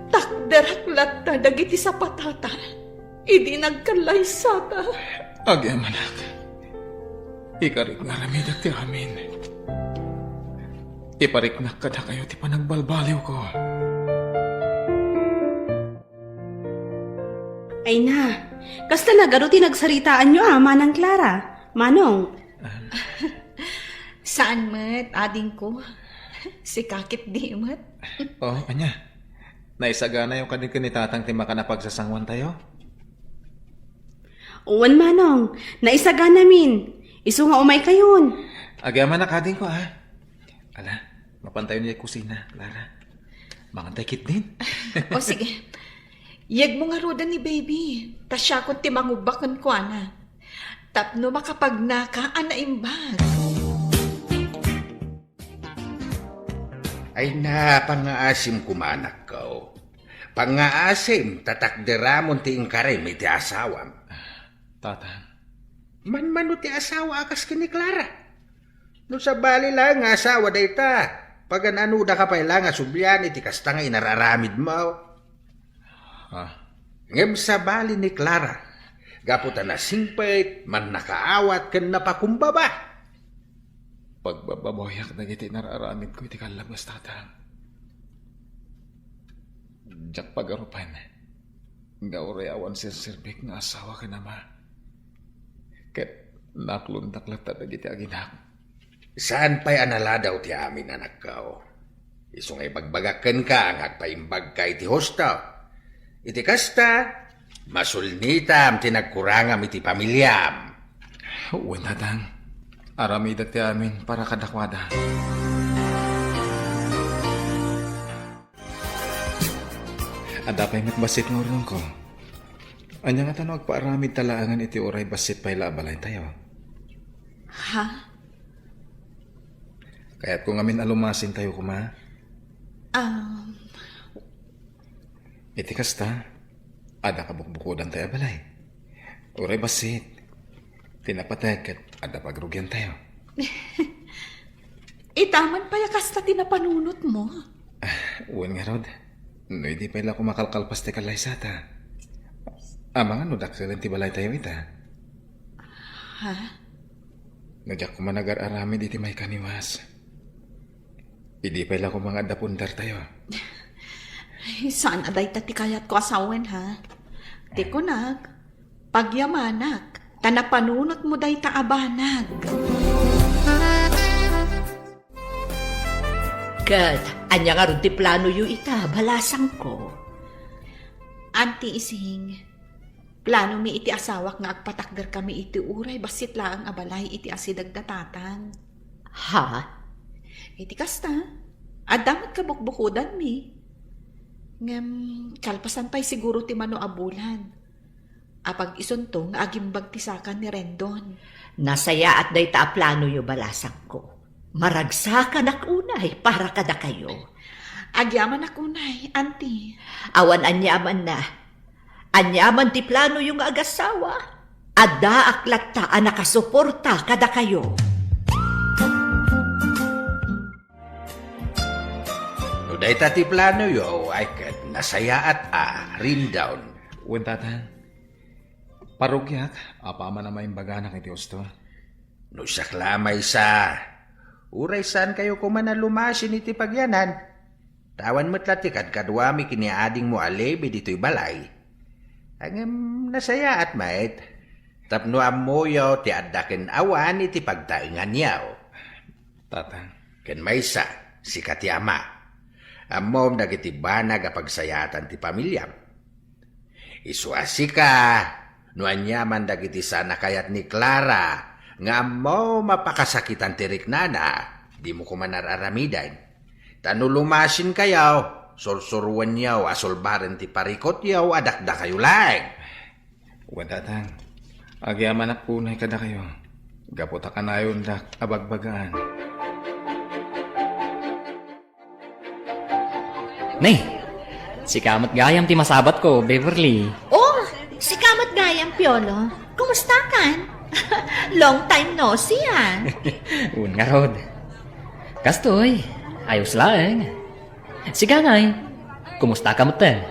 takderak latta dagiti sapatata idi nagkallaysata. Agyamanak, ikarik nga aramidek ti amin. Ipariknak kadakayo ti panagbalbaliwko. Ay na, kasta nagadu ti nagsaritaanyo a, Manang Clara, Manong? Saan met, adingko. Sika ketdi met. Oh, ania? Naisaganayo kadi ken ni Tatang ti makan a pagsasanguantayo? Wen, Manong. Naisaganamin. Isu nga umaykayon. Agyamanak, adingko, a. Ala, mapantayo idiay kusina, Clara. Mangantay ketdin. O, sige. Yegmo ngaruden ni baby. Ta siakon ti mangubba kenkuana. Tapno makapagnaka a naimbag. Ay na, pangngaasim koma, anakko. Pangngaasim, ta takderamon ti inkarim iti asawam. Tatang. Manmano ti asawa a kas ken ni Clara? No sabali laeng nga asawa dayta, pagan-anodaka pay la nga sublian iti kasta nga inar-aramidmo? Ah. Ngem sabali ni Clara, gapu ta nasingpet, mannakaawat ken napakumbaba. Pagbababawiak dagiti inar-aramidko iti kallabas, Tatang. Diak pagarupan nga uray awan serserbik nga asawa ken ama. Ket naklondak latta dagiti aginak. Saan pay a naladaw ti amin, anakko. Isu nga ibagbagak kenka nga agpaimbagka iti husto. Iti kasta, masulnitam ti nagkurangam iti pamiliam. Wen, Tatang. Aramidak ti amin para kadakuada. Adda pay met bassit nga urnongko. Ania ngata no agpaaramidta laengen iti uray bassit pay la a balaytayo? Ha? Kayatko ngamin a lumasintayo koma. Um. Iti kasta, adda kabukbukodantay a balay. Uray bassit, ti napateg ket adda pagrugiantayo. Ita man pay a kasta ti napanunotmo? Ah, wen ngarud, no idi pay la koma kalkalpas ti kallaysata. Amangan no dakkelen ti balaytayo ita. Ha? No diak koma nagar-aramid iti maikaniwas. Idi pay la koma nga adda pundartayo. Ay, saan a dayta ti kayatko a sawen, ha? Ti kunak, pagyamanak, ta napanunotmo dayta a banag. Ket ania ngarud ti planoyo ita, balasangko? Anti Ising, planomi iti asawak nga agpatakderkami iti uray bassit laeng a balay iti asideg da Tatang. Ha? Iti kasta, adda met kabukbukodanmi. Ngem, kalpasan pay siguro ti mano a bulan. Apag isunto nga agimbag ti saka ni Rendon. Nasayaat dayta a planoyo, balasangko. Maragsakanak unay para kadakayo. Agyamanak unay, Anti. Awan aniamanna. Aniaman ti planoyo nga agasawa, addaak latta a nakasuporta kadakayo. No dayta ti planoyo, ay ket nasayaat a, Rendon. Wen, Tatang. Parrugiak, apaman a maimbaganak iti husto. No siak la a maysa, uray saankayo koma a lumasin iti pagyanan. Ta awan met la ti kadkaduami ken ni adingmo a Levi ditoy balay. Ngem nasayaat met, tapno ammoyo ti adda ken awan iti pagtaenganyo. Tatang. Ken maysa, sika ti ama. Ammom dagiti banag a pagsayaatan ti pamiliam. Isu a sika, no aniaman dagiti saan a kayat ni Clara nga ammom a pakasakitan ti riknana, dimo koma ar-aramiden. Ta no lumasinkayo, sursuroenyo a sulbaren ti parikutyo a dakdakayo laeng. Wen, Tatang, agyamanak unay kadakayo, gapu ta kanayondak a bagbagaan. Ne, sika met gayam ti masabatko, Beverly. Oh, sika met gayam, Piolo. Kumusta kan? Long time no see, ah. Wen ngarud. Kastoy, ayos laeng. Sika ngay, kumusta ka metten?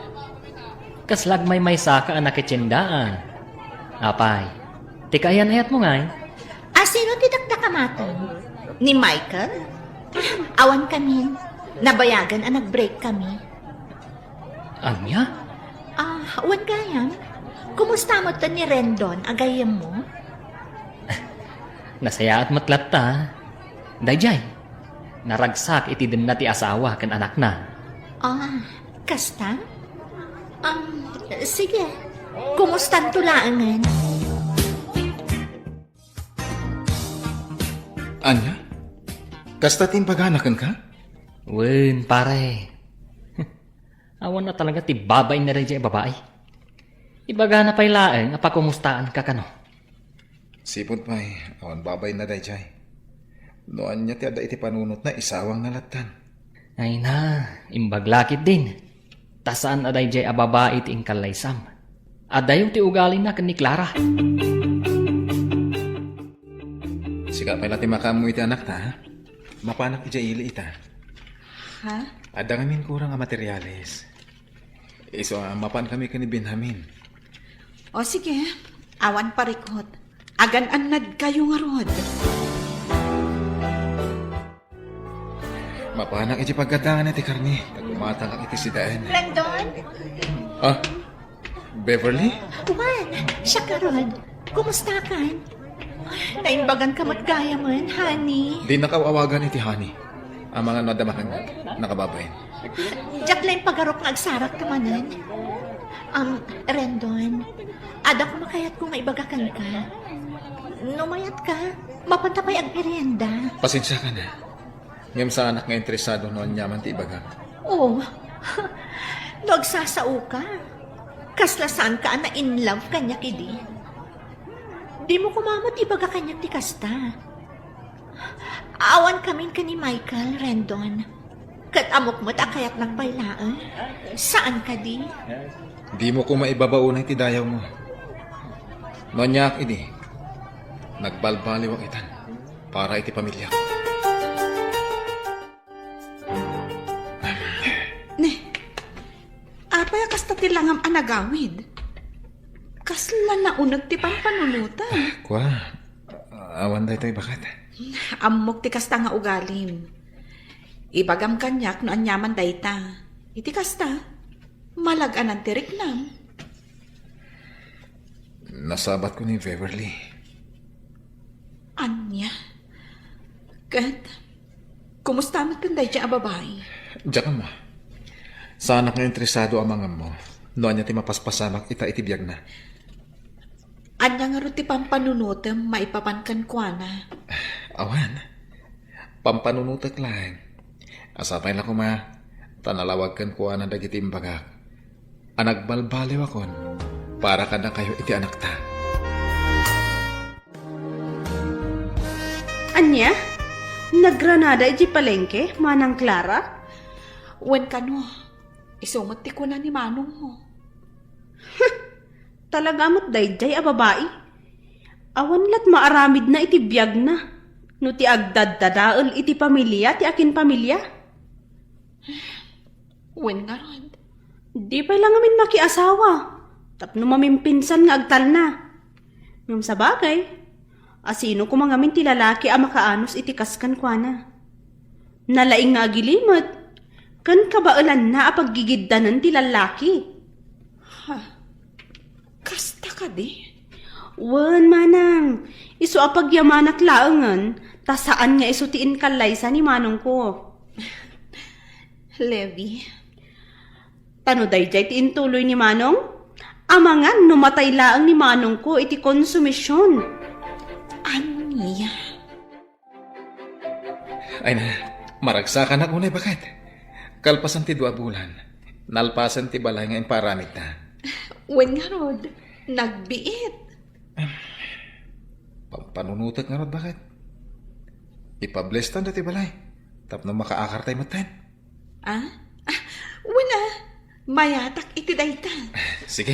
Kasla agmaymaysa ka a nakitienda, ah. Apay, ti kaayan-ayatmo ngay? A sino ti dakdakamaten? Ni Michael? Awan kami. Nabayagan a nag-break kami. Ania? Ah, wen gayam. Kumusta met ni Rendon a gayyemmo? Nasayaat met latta. Daydiay, naragsak iti denna ti asawa ken anakna. Ah, kasta? Um, sige. Kumustanto laengen? Ania? Kasta ti imbagana kenka? Wen, pare. Awan a talaga ti babain na daydiay a babai. Ibagana pay laeng a pakumustaanka kano. Sipud pay, awan babain na daydiay. No ania ti adda iti panunotna, isawangna lattan. Ay na, imbag la ketdin. Ta saan a daydiay a babai ti inkallaysam. Adayo ti ugalina ken ni Clara. Sika pay la ti makaammo iti anakta, ha? Mapanak idiay ili ita. Ha? Adda ngamin kurang a materiales. Isu a mapankami ken ni Benjamin. O sige, awan parikut. Agan-annadkayo ngarud. Mapanak iti paggadangan iti karne, ta gumatangak iti sidaen. Rendon? Ah, Beverly? Juan, siak ngarud. Kumustakan? Naimbaganka met gayamen, honey. Dinnak aw-awagan iti honey. Amangan no adda makannak, nakababain. Diak la impagarup nga agsarakta manen. Um, Rendon, adda koma kayatko nga ibaga kenka. No mayatka, mapanta pay agmerienda. Pasensiakan, ha. Ngem saanak nga interesado no aniaman ti ibagam. Oh, no agsasaoka, kasla saanka a na-in love kaniak idi. Dimo koma met ibaga kaniak ti kasta. Awan kamin ken ni Michael, Rendon. Ket ammok met a kayatnak pay laeng. Saan kadi? Dimo koma ibabaonay ti dayawmo. No aniak idi, nagbalbaliwak itan para iti pamiliak. Ne, apay a kasta ti langam a nagawid? Kasla nauneg ti pampanunotem. Kua, awan daytoy baket. Ammok ti kasta nga ugalim. Ibagam kaniak no aniaman dayta. Iti kasta, malaganan ti riknam. Nasabatko ni Beverly. Ania? Ket, kumusta met ken daydiay a babai? Diak ammo. Saanak nga interesado a mangammo no ania ti mapaspasamak ita iti biagna. Ania ngarud ti pampanunotem maipapan kenkuana? Awan. Pampanunotek laeng. Sapay la koma, ta nalawag kenkuana dagiti imbagak a nagbalbaliwakon para kadakayo iti anakta. Ania? Nagranada idiay palengke, Manang Clara? Wen kano, isu met ti kuna ni manongmo. Talaga met daydiay a babai. Awan lat maaramidna iti biagna no ti agdaddadael iti pamilia ti akinpamilia. Wen ngarud. Di pay la ngamin makiasawa tapno mamimpinsan nga agtalna. Ngem sabagay, asino koma ngamin ti lalaki a makaanus iti kas kenkuana? Nalaing nga agilimed, ken kabaelanna a paggigiddanen ti lallaki. Ha? Kasta kadi? Wen, manang, isu a pagyamanak laengen, ta saan nga isu ti inkallaysa ni manongko. Levi. Ta no daydiay ti intuloy ni manong, amangan no matay laeng ni manongko iti konsumision. Ania? Ay na, maragsakanak unay baket. Kalpasan ti dua a bulan, nalpasen ti balay nga imparamidta. Wen ngarud, nagbiit. Pampanunotek ngarud baket. Ipablestan dati balay tapno makaakartay metten. Ah? Ah, wen a, mayatak iti dayta. Sige,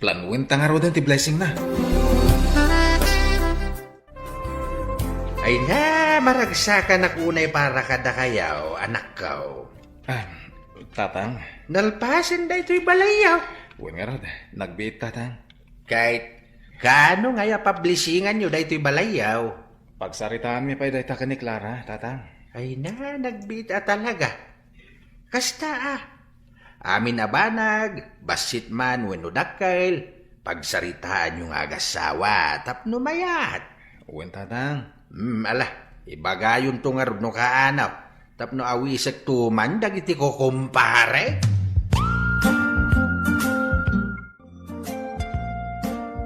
planuenta ngaruden ti blessingna. Ay na, maragsakanak unay para kadakayo, anakko. Ah, tatang. Nalpasen daytoy balayyo. Wen ngarud, nagbiit, tatang. Kay, kaano nga ya pablisinganyo daytoy balayyo? Pagsaritaanmi pay dayta ken ni Clara, tatang. Ay na, nagbiit a talaga. Kasta a. Amin a banag, bassit man wenno dakkel, Pagsaritaanyo nga agassawa tapno mayat. Wen, Tatang. Hmm, ala, ibagayonto ngarud no kaano, tapno awisekto man dagiti kukumpare.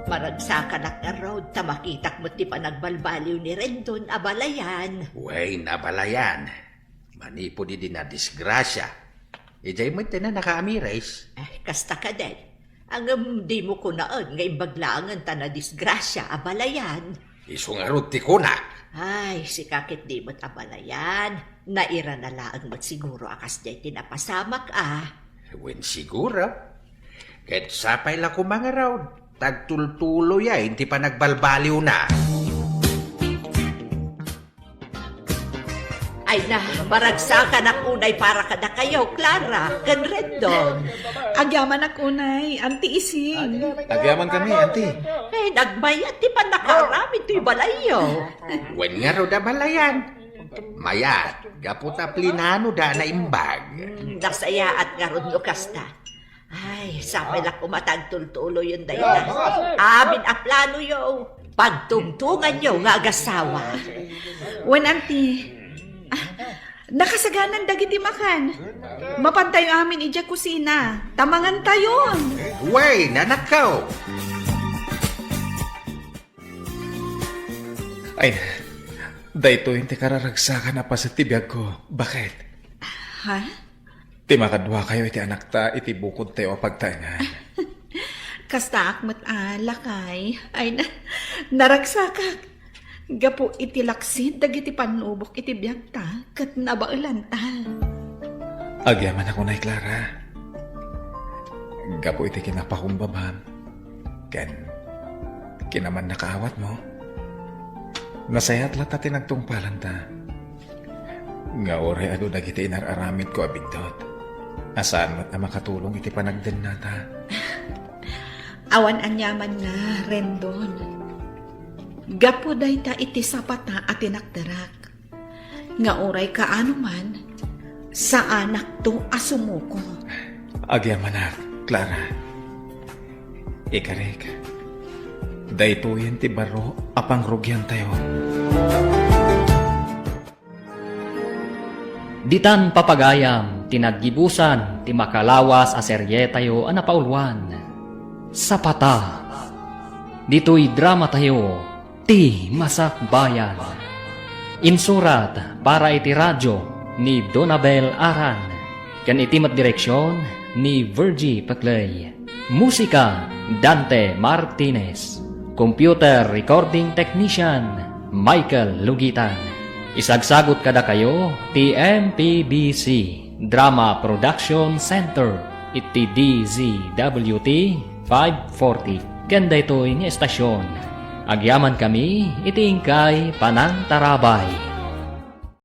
Maragsakanak ngarud ta makitak met ti panagbalbaliw ni Rendon a balayan. Wen, a balayan. Manipud idi nadisgrasia, idiay met ti nakaamiris. Eh, kasta kadi. Ngem dimo kunaen nga imbag laengen ta nadisgrasia a balayan. Isu ngarud ti kunak. Ay, sika ket di met a balayan. Nairana laeng met siguro a kasdiay ti napasamak a. Wen, siguro. Ket sapay la koma ngarud, ta agtultuloyen ti panagbalbaliwna. Ay na, maragsakanak unay para kadakayo, Clara, ken Rendon. Agyamanak unay, Auntie Ising. Agyaman kami, Auntie. Eh, nagmayat ti pannakaaramid toy balayyo. Wen ngarud a balayan. Mayat, gapu ta plinanoda a naimbag. Hmm, nasayaat ngarud no kasta. Ay, sapay la koma ta agtultuloyen dayta. Amin a planoyo, pagtungtunganyo nga agassawa. Wen, Auntie. Ah, nakasaganan dagiti makan. Mapantayo amin idiay kusina. Ta mangantayon. Wen, anakko. Ay, daytoy ti kararagsakan a paset ti biagko. Baket? Ha? Ti makaduakayo iti anakta iti bukodtayo a pagtaengan. Kastaak met a, lakay. Ay, na, naragsakak. Gapu iti laksid dagiti pannubok iti biagta ket nabaelanta. Agyamanak unay, Clara. Gapu iti kinapakumbabam ken kinamannakaawatmo, nasayaat latta ti nagtungpalanta. Nga uray adu dagiti inar-aramidko a biddut, a saan met a makatulong iti panagdennata. Awan aniamanna, Rendon. Gapu dayta iti sapata a tinakderak. Nga uray kaano man, saanakto a sumuko. Agyamanak, Clara. Ikarik, daytoyen ti baro a pangrugiantayo. Ditan papagayam ti naggibusan ti makalawas a serietayo a napauluan, Sapata. Ditoy dramatayo, Ti Masakbayan. Insurat para iti radio ni Donabel Aran, ken iti met direksion ni Virgie Peclay. Musika, Dante Martinez. Computer recording technician, Michael Lugitan. Isagsagut kadakayo ti M P B C Drama Production Center iti D Z W T five forty. Ken daytoy nga estasion, agyamankami iti inkay panangtarabay.